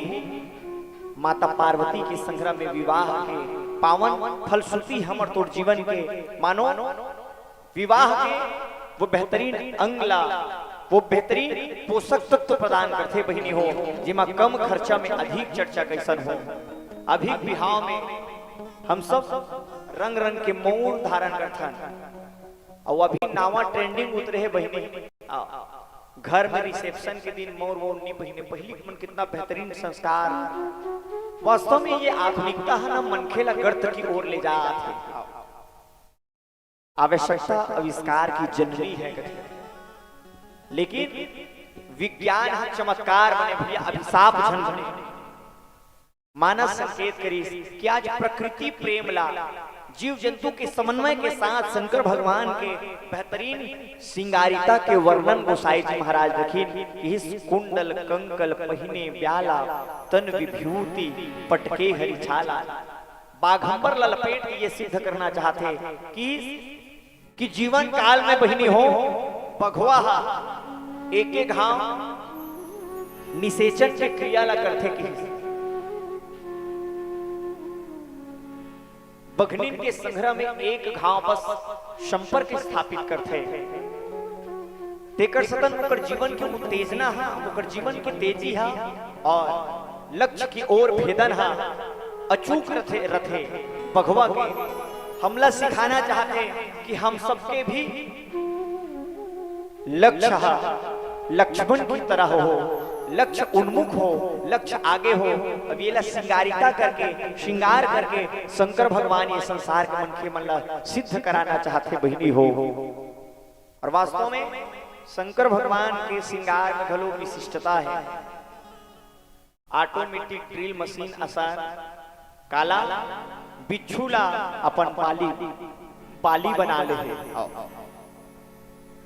माता पार्वती के संघरा में विवाह के पावन फलश्रुति हमर तोर जीवन के मानो विवाह के वो बेहतरीन अंग ला, वो बेहतरीन पोषक तत्व प्रदान करथे बहिनी हो, जेमा कम खर्चा में अधिक चर्चा कइसन हो। अभी बिहाव में हम सब रंग रंग के मउर धारण करथन, अउ अभी नावा trending उतरे हे बहिनी। आ, घर में reception के दिन मउर वउर नी पहिने, पहिली के मन कितना बेहतरीन संस्कार। वास्तव में ये आधुनिकता ह ना मनखे ला गर्त की ओर ले जात हे। आवश्यकता आविष्कार की जननी है कथे, लेकिन विज्ञान ह चमत्कार बने भैया, अभिशाप झन बने। मानस संकेत करिस कि आज प्रकृति प्रेम ला, जीव जंतु के समन्वय के साथ शंकर भगवान के बेहतरीन श्रृंगारिता के वर्णन गोसाई जी महाराज रखिन कि इस कुंडल कंकल पहिने ब्याला, तन विभूति पटके हरि छाला। बाघंबर ला लपेट के ये सिद्ध करना चाहथे कि, कि जीवन काल में बहिनी हो, बघवा हा एक एक घाव निषेचन के क्रिया ला करथे कि बघनिन के संघरा में एक घांव बस संपर्क स्थापित करथे, तेकर सतन ओकर जीवन के उत्तेजना हा, ओकर जीवन के तेजी हा और लक्ष्य की ओर भेदन हा अचूक रथे, रथे। बघवा के हमला सिखाना चाहथे कि हम सबके भी लक्ष्य हा लक्ष्मण की तरह हो, लक्ष्य उन्मुख हो, लक्ष्य आगे हो। अब येला सिंगारिका करके, श्रृंगार करके शंकर भगवान ये संसार के मनखे मन ला सिद्ध कराना चाहथे बहिनी हो। और वास्तव में शंकर भगवान के श्रृंगार में घलो विशिष्टता है। ऑटोमेटिक ड्रिल मशीन असन काला बिच्छू ला अपन पाली, पाली बना ले हे।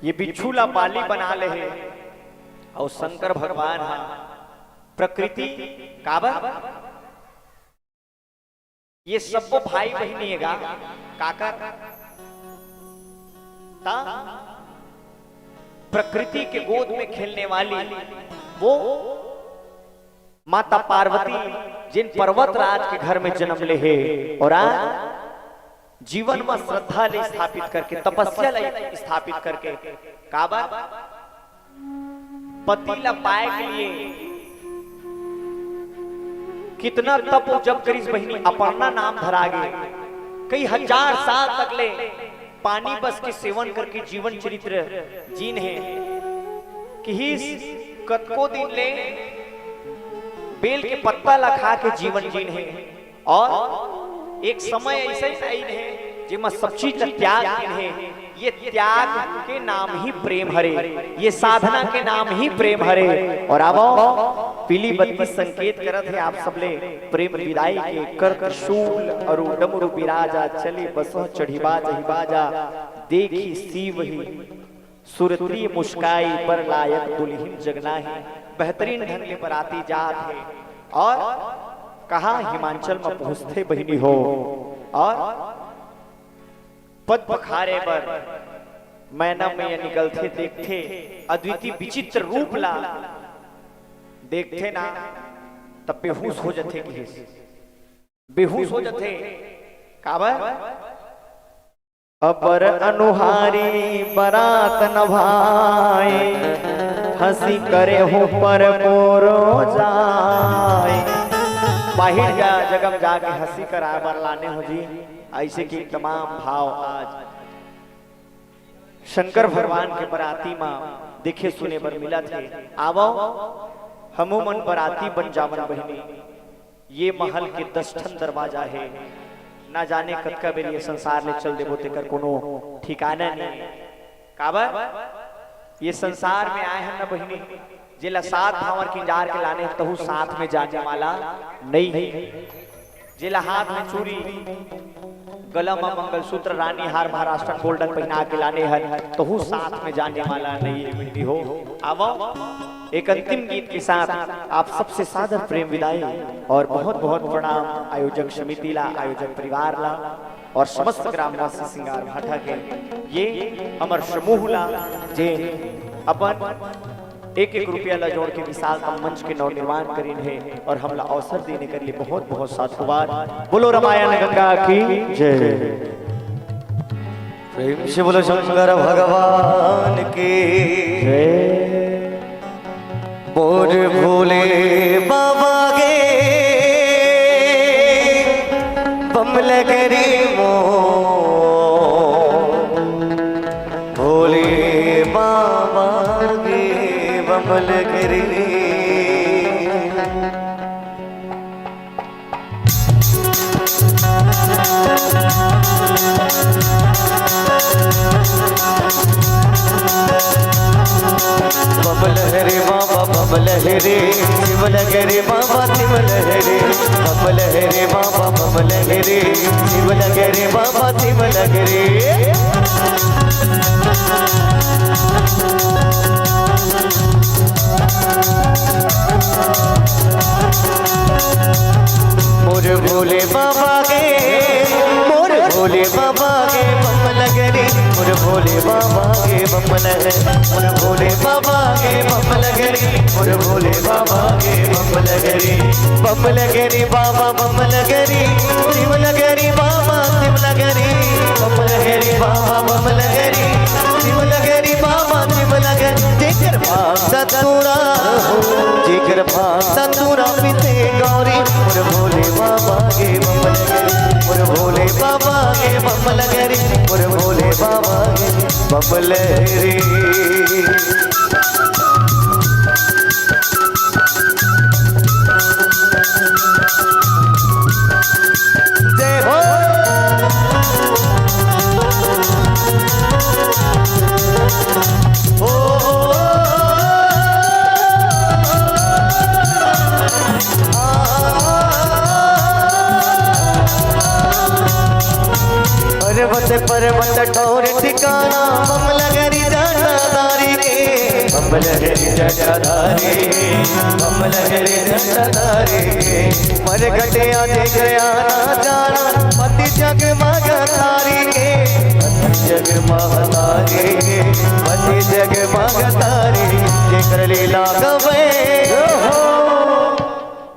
ये बिच्छू ला पाली बना ले हे। और शंकर भगवान हा प्रकृति काबर ये सब्बो भाई बहिनी हे गा, काकर ता प्रकृति के गोद में खेलने वाली वो माता पार्वती, जिन पर्वत राज के घर में जन्म ले हे और आज जीवन में श्रद्धा ले स्थापित करके, तपस्या ले स्थापित करके, काबर पति ला पाए के लिए कितना तप जप करिस बहिनी, अपर्णा नाम धरा गे। कई हजार साल तक ले पानी बस के सेवन करके जीवन चरित्र जीन हे। किहिस कतको दिन ले बेल के पत्ता ला खा के जीवन जीन हे। और एक समय ऐसा ही आइन हे जेमा सब चीज ला त्याग दीन हे। ये त्याग के नाम ही प्रेम हरे, ये साधना के नाम ही प्रेम हरे। और आवो, पीली बत्ती संकेत करत हे आप सबले प्रेम विदाई के। कर त्रिशूल अरु डमरू बिराजा, चले बसह चढ़ी बाजहि बाजा। देखी शिव ही सुरती मुस्काई, बर लायक दुलहिन जग नाहीं। बेहतरीन ढंग ले बराती जात हे और कहाँ हिमाचल में पहुँचथे बहिनी हो। और पद पखारे बर मैना मैया निकलथे, देखथे अद्वितीय विचित्र रूप ला, देखथे ना तब बेहोश हो जथे, किहिस बेहोश हो जथे। काबर? अबर अनुहारी बरात न भाए, हँसी करे हो पर मोरो जाए। बाहिर जा जगम जाके हँसी कराए बर लाने हो जी। ऐसे कि तमाम भाव आज शंकर भगवान के बराती मा देखे सुने बर मिलत हे। आवो, हमू मन बराती बन जावन बहिनी। ये महल के दस ठन दरवाजा हे, ना जाने कतका बेर ये संसार ले चल देबो, तेकर कोनो ठिकाना नहीं। काबर? ये संसार में आए हन ना बहिनी, जेला सात भांवर किंजार के लाने हन, तहू साथ में जाने वाला नहीं हे। जेला हाथ में चूरी, गला में मंगलसूत्र, रानी हार, महाराष्ट्रन गोल्डन पहिना के लाने हन, तहू साथ में जाने वाला नहीं हे बहिनी हो। आवो, एक अंतिम गीत के साथ आप सबसे सादर प्रेम विदाई और बहुत बहुत प्रणाम आयोजक समिति ला, आयोजक परिवार ला और समस्त ग्रामवासी सिंगार भाटा के ये हमर समूह ला, जे अपन एक एक रुपया ला जोड़ के विशालतम मंच के नवनिर्माण करिन हे और हमला अवसर देने के लिए बहुत बहुत साधुवाद। बोलो रामायण गंगा की जय। प्रेम से बोलो शंकर भगवान की जय। मोर भोले बाबा गे बम लगे रे मोर, भोले बाबा गे बम लगे रे। बम लहरे बाबा बम लहरे, शिव लहरे बाबा शिव लहरे। बम लहरे बाबा बम लहरे, शिव लहरे बाबा शिव लहरे। मोर भोले बाबा गे, मोर भोले बाबा गे बम लगे रे। मोर भोले बाबा गे बम लगे, मोर भोले बाबा गे बम लगे रे, मोर भोले बाबा गे बम लगे रे, बम लगे रे बाबा बम लगे रे, शिव लगे रे बाबा शिव लगे रे, बम लगे रे बाबा बम लगे रे, शिव लगे रे बाबा शिव लगे रे। जेकर मांगथस पूरा, जेकर मांगथस पूरा पिसे गौरी, मोर भोले बाबा गे बम लगे रे, मोर भोले बाबा गे बम लगे रे, मोर भोले बाबा गे बम लगे रे। जय हो। ओ, पर्वत पर्वत ठौर ठिकाना, बम लगे रे जटाधारी के, बम लगे रे जटाधारी के, बम लगे रे जटाधारी के। मरघट आदि गया ना जाना, पति जग महतारी के, पति जग महतारी के, पति जग महतारी के। जेकर लीला गवे।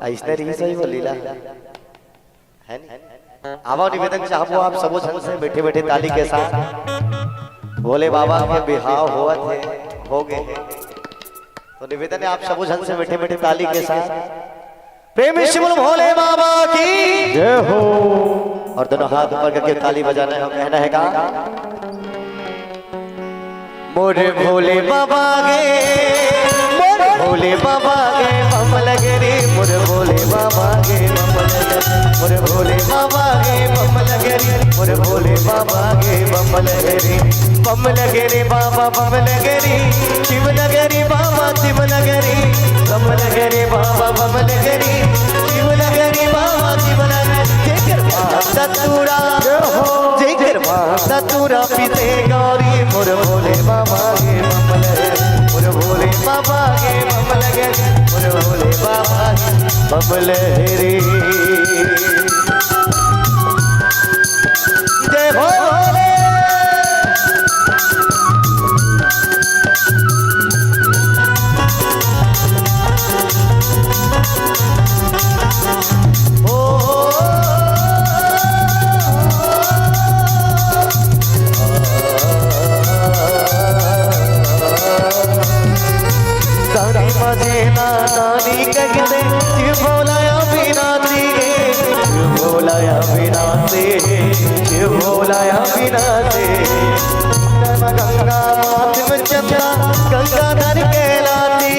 अइसने रही सही वो लीला। है नी? आवा निवेदन चाहबो आप सबो झन से बैठे बैठे ताली के साथ। भोले बाबा के बिहाव होवत हे, हो गए हे। तो निवेदन है आप सबो झन से बैठे बैठे ताली के साथ प्रेम से बोलो भोले बाबा की जय हो। और दोनों हाथ ऊपर करके ताली बजाना है और कहना है का, मोर भोले बाबा गे, मोर भोले बाबा गे बम लगे रे, मोर भोले बाबा गे बम लगे, मोर भोले बाबा गे बम लगे रे, मोर भोले बाबा गे बम लगे रे, बम लगे रे बाबा बम लगे रे, शिव लगे रे बाबा शिव लगे रे, बम लगे रे बाबा बम लगे रे, शिव लगे रे बाबा शिव लगे रे। जेकर मांगथस पूरा, जेकर मांगथस पूरा पिसे गौरी, मोर भोले बाबा गे बम लगे, मोर भोले बाबा गे बम लगे, मोर भोले बाबा गे बम लगे रे। जय भोले। ओ, दानी मजेला दानी कहिथे, शिव भोला अविनाशी हे, शिव भोला अविनाशी हे, शिव भोला अविनाशी हे। गंगा माथ में चंदा, गंगाधर कहलाथे,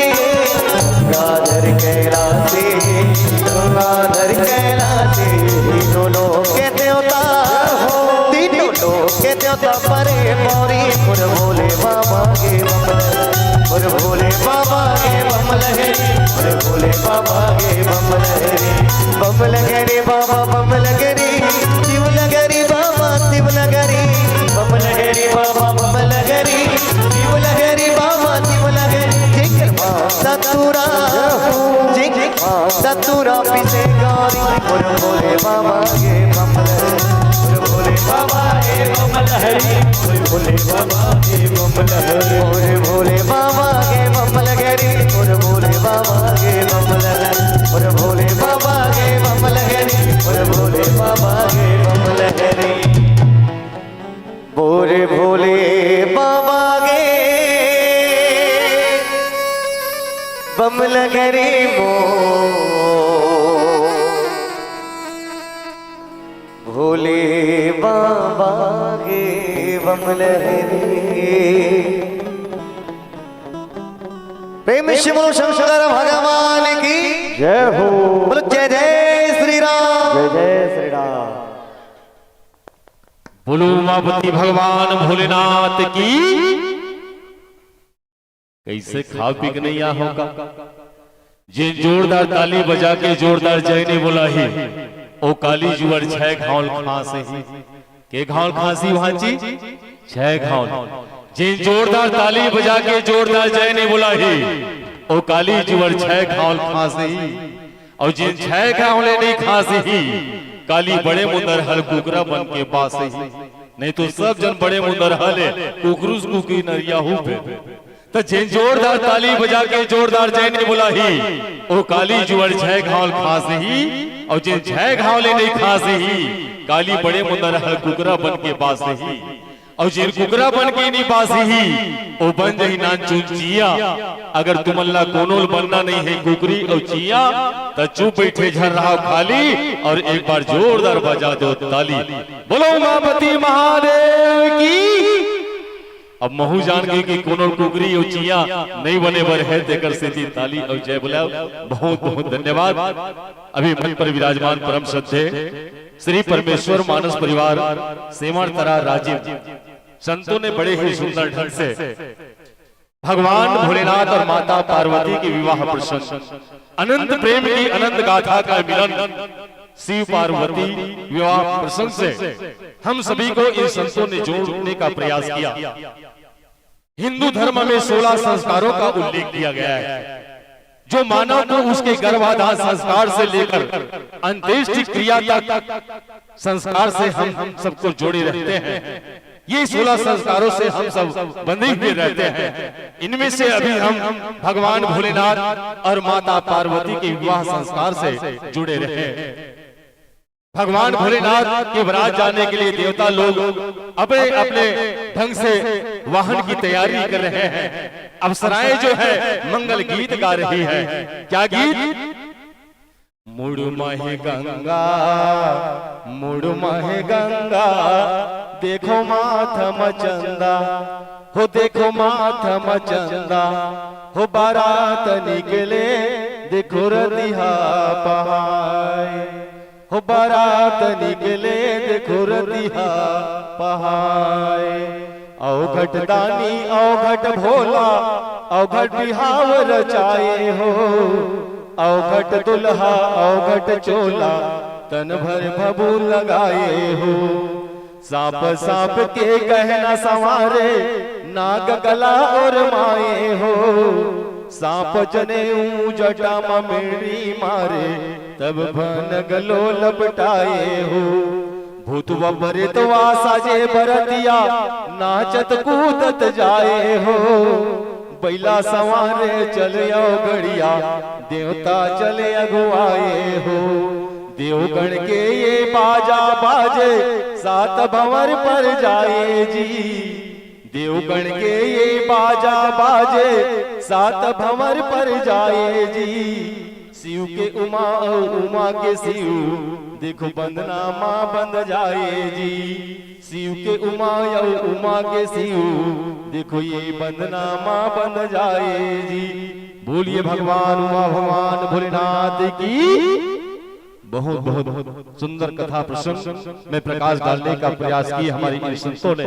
गंगाधर कहलाथे, गंगाधर कहलाथे। तीनों लोक के देवता, तीनों लोक के देवता परे पौरी, मोर भोले बाबा गे बम लगे, मोर भोले बाबा गे बम लगे, मोर भोले बाबा गे बम लगे, बम लगे रे बाबा बम लगे रे, शिव लगे रे बाबा शिव लगे रे, बम लगे रे बाबा बम लगे रे, शिव लगे रे बाबा शिव लगे रे। जेकर मांगथस पूरा, जेकर मांगथस पूरा पिसे गौरी, मोर भोले बाबा गे बम लगे, मोर भोले बाबा गे बम लगे रे, मोर भोले बाबा गे बम लगे रे, मोर भोले बाबा गे बम लगे रे, मोर भोले बाबा गे बम लगे, मोर भोले बाबा गे बम लगे रे, मोर भोले बाबा गे बम लगे रे। मोर भोले बाबा गे बम लगे रे, मोर भोले बाबा गे बम लगे रे। प्रेम से बोलो शंकर भगवान की जय हो। बोलो जय जय श्री राम। जय जय श्री राम। बोलो उमापति भगवान भोलेनाथ की। कइसे खा पी के नइ आए हो का? जेन जोरदार ताली बजा के जोरदार जय नइ बोला हे, ओ काली जुवर छह घांव ल खांसे ही। के घांव ल खांसी भांची? छह घांव ल। जेन जोरदार ताली बजा के जोरदार जय नइ बोला हे, ओ काली जुवर छह घांव ल खांसे ही। अउ जेन छह घांव ले नइ खांसे ही, काली बड़े मुंदर हल कुकरा बन के बासे ही। नहीं तो सब जन बड़े मुंदरहा ले कुकरूस कुकी नरिया हो पे। त जेन जोरदार ताली बजा के जोरदार जय नहीं बोलाही, ओ काली जुवर झय घांव ल खासही, अउ जेन झय घांव ले नहीं खासही, काली बड़े मुंदरहा कुकरा बन के बासही। अउ जेन कुकरा बन के नहीं बासही, ओ बन जही नानचुन चिया। अगर तुमन ला कोनो ल बनना नहीं है कुकरी अउ चिया, त चुप बैठे झन रहा खाली, अउ एक बार जोरदार बजा दो ताली। बोलो उमापति महादेव की। अब महू जान गए कि कोनो कुकरी अउ चिया नहीं बने बर है, तेकर सेती ताली अउ जय बोला। बहुत बहुत धन्यवाद। अभी मंच पर विराजमान परम श्रद्धेय श्री परमेश्वर मानस परिवार सेवाण तरा राजिम संतों ने बड़े ही सुंदर ढंग से भगवान भोलेनाथ और माता पार्वती के विवाह प्रसंग, अनंत प्रेम की अनंत गाथा का मिलन, शिव पार्वती विवाह प्रसंग से हम सभी को इन संतों ने जोड़ने का प्रयास किया। हिंदू धर्म में सोलह संस्कारों का उल्लेख किया गया है, जो मानव को उसके गर्भाधान संस्कार से लेकर अंत्येष्टि क्रिया तक संस्कार से हम, हम सबको जोड़े रहते हैं। ये सोलह संस्कारों से हम सब बंधे हुए रहते हैं। इनमें से अभी हम भगवान भोलेनाथ और माता पार्वती के विवाह संस्कार से जुड़े रहे। भगवान भोलेनाथ के बारात जाने के लिए देवता लोग अपने अपने ढंग से वाहन की तैयारी कर रहे हैं। अप्सराएं जो है मंगल गीत गा रही है। क्या गीत? मुड़ महे गंगा, मुड़ महे गंगा, देखो माथ म चंदा, हो देखो माथ म चंदा, हो बारात निकले, देखो रतिहा पहाय, हो बारात निकले, देखो रतिहा पहाय। अवघट दानी अवघट भोला, अवघट बिहाव रचाए हो। अवघट दुल्हा अवघट चोला, तन भर भभू लगाए हो। सांप सांप के गहना संवारे, नाग गला ओरमाए हो। सांप जनेऊ जटा म मेड़ी मारे, तब भनग लो लपटाए हो। भूत व प्रेतवा साजे बरतिया, नाचत कूदत जाए हो। बैला संवारे चले अवघड़िया, देवता चले अगुआए हो। देवगण के ये बाजा बाजे, सात भंवर पर जाए जी। देवगण के ये बाजा बाजे, सात भंवर पर जाए जी। शिव के उमा अउ उमा के शिव, देखो बंदना मा बंध जाए जी। शिव के उमा अउ उमा के शिव, देखो ये बंदना मा बंध जाए जी। बोलिए भगवान उमा भगवान भोलेनाथ की। बहुत बहुत सुंदर कथा प्रसंग में प्रकाश डालने का प्रयास किए हमारे इन संतों ने।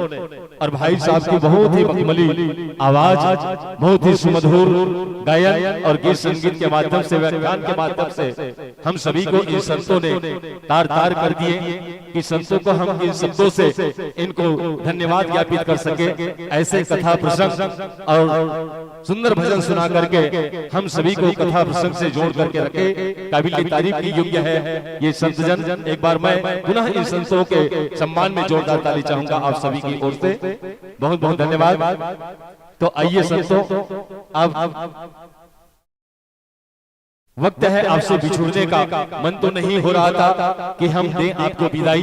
और भाई साहब की बहुत ही मखमली आवाज, बहुत ही सुमधुर गायन और गीत संगीत के माध्यम से, व्याख्यान के माध्यम से हम सभी को इन संतों ने तार तार कर दिए कि संतों को हम इन शब्दों से इनको धन्यवाद ज्ञापित कर सके। ऐसे कथा प्रसंग और सुंदर भजन सुना करके हम सभी को कथा प्रसंग से जोड़ करके रखे, काबिल तारीफ की योग्य है ये संतजन। एक बार मैं पुनः इन संतों के सम्मान में जोरदार ताली चाहूंगा आप सभी की ओर से। बहुत बहुत धन्यवाद। तो आइए संतों, अब वक्त है आपसे बिछुड़ने का। मन तो नहीं हो रहा था कि हम दें आपको विदाई,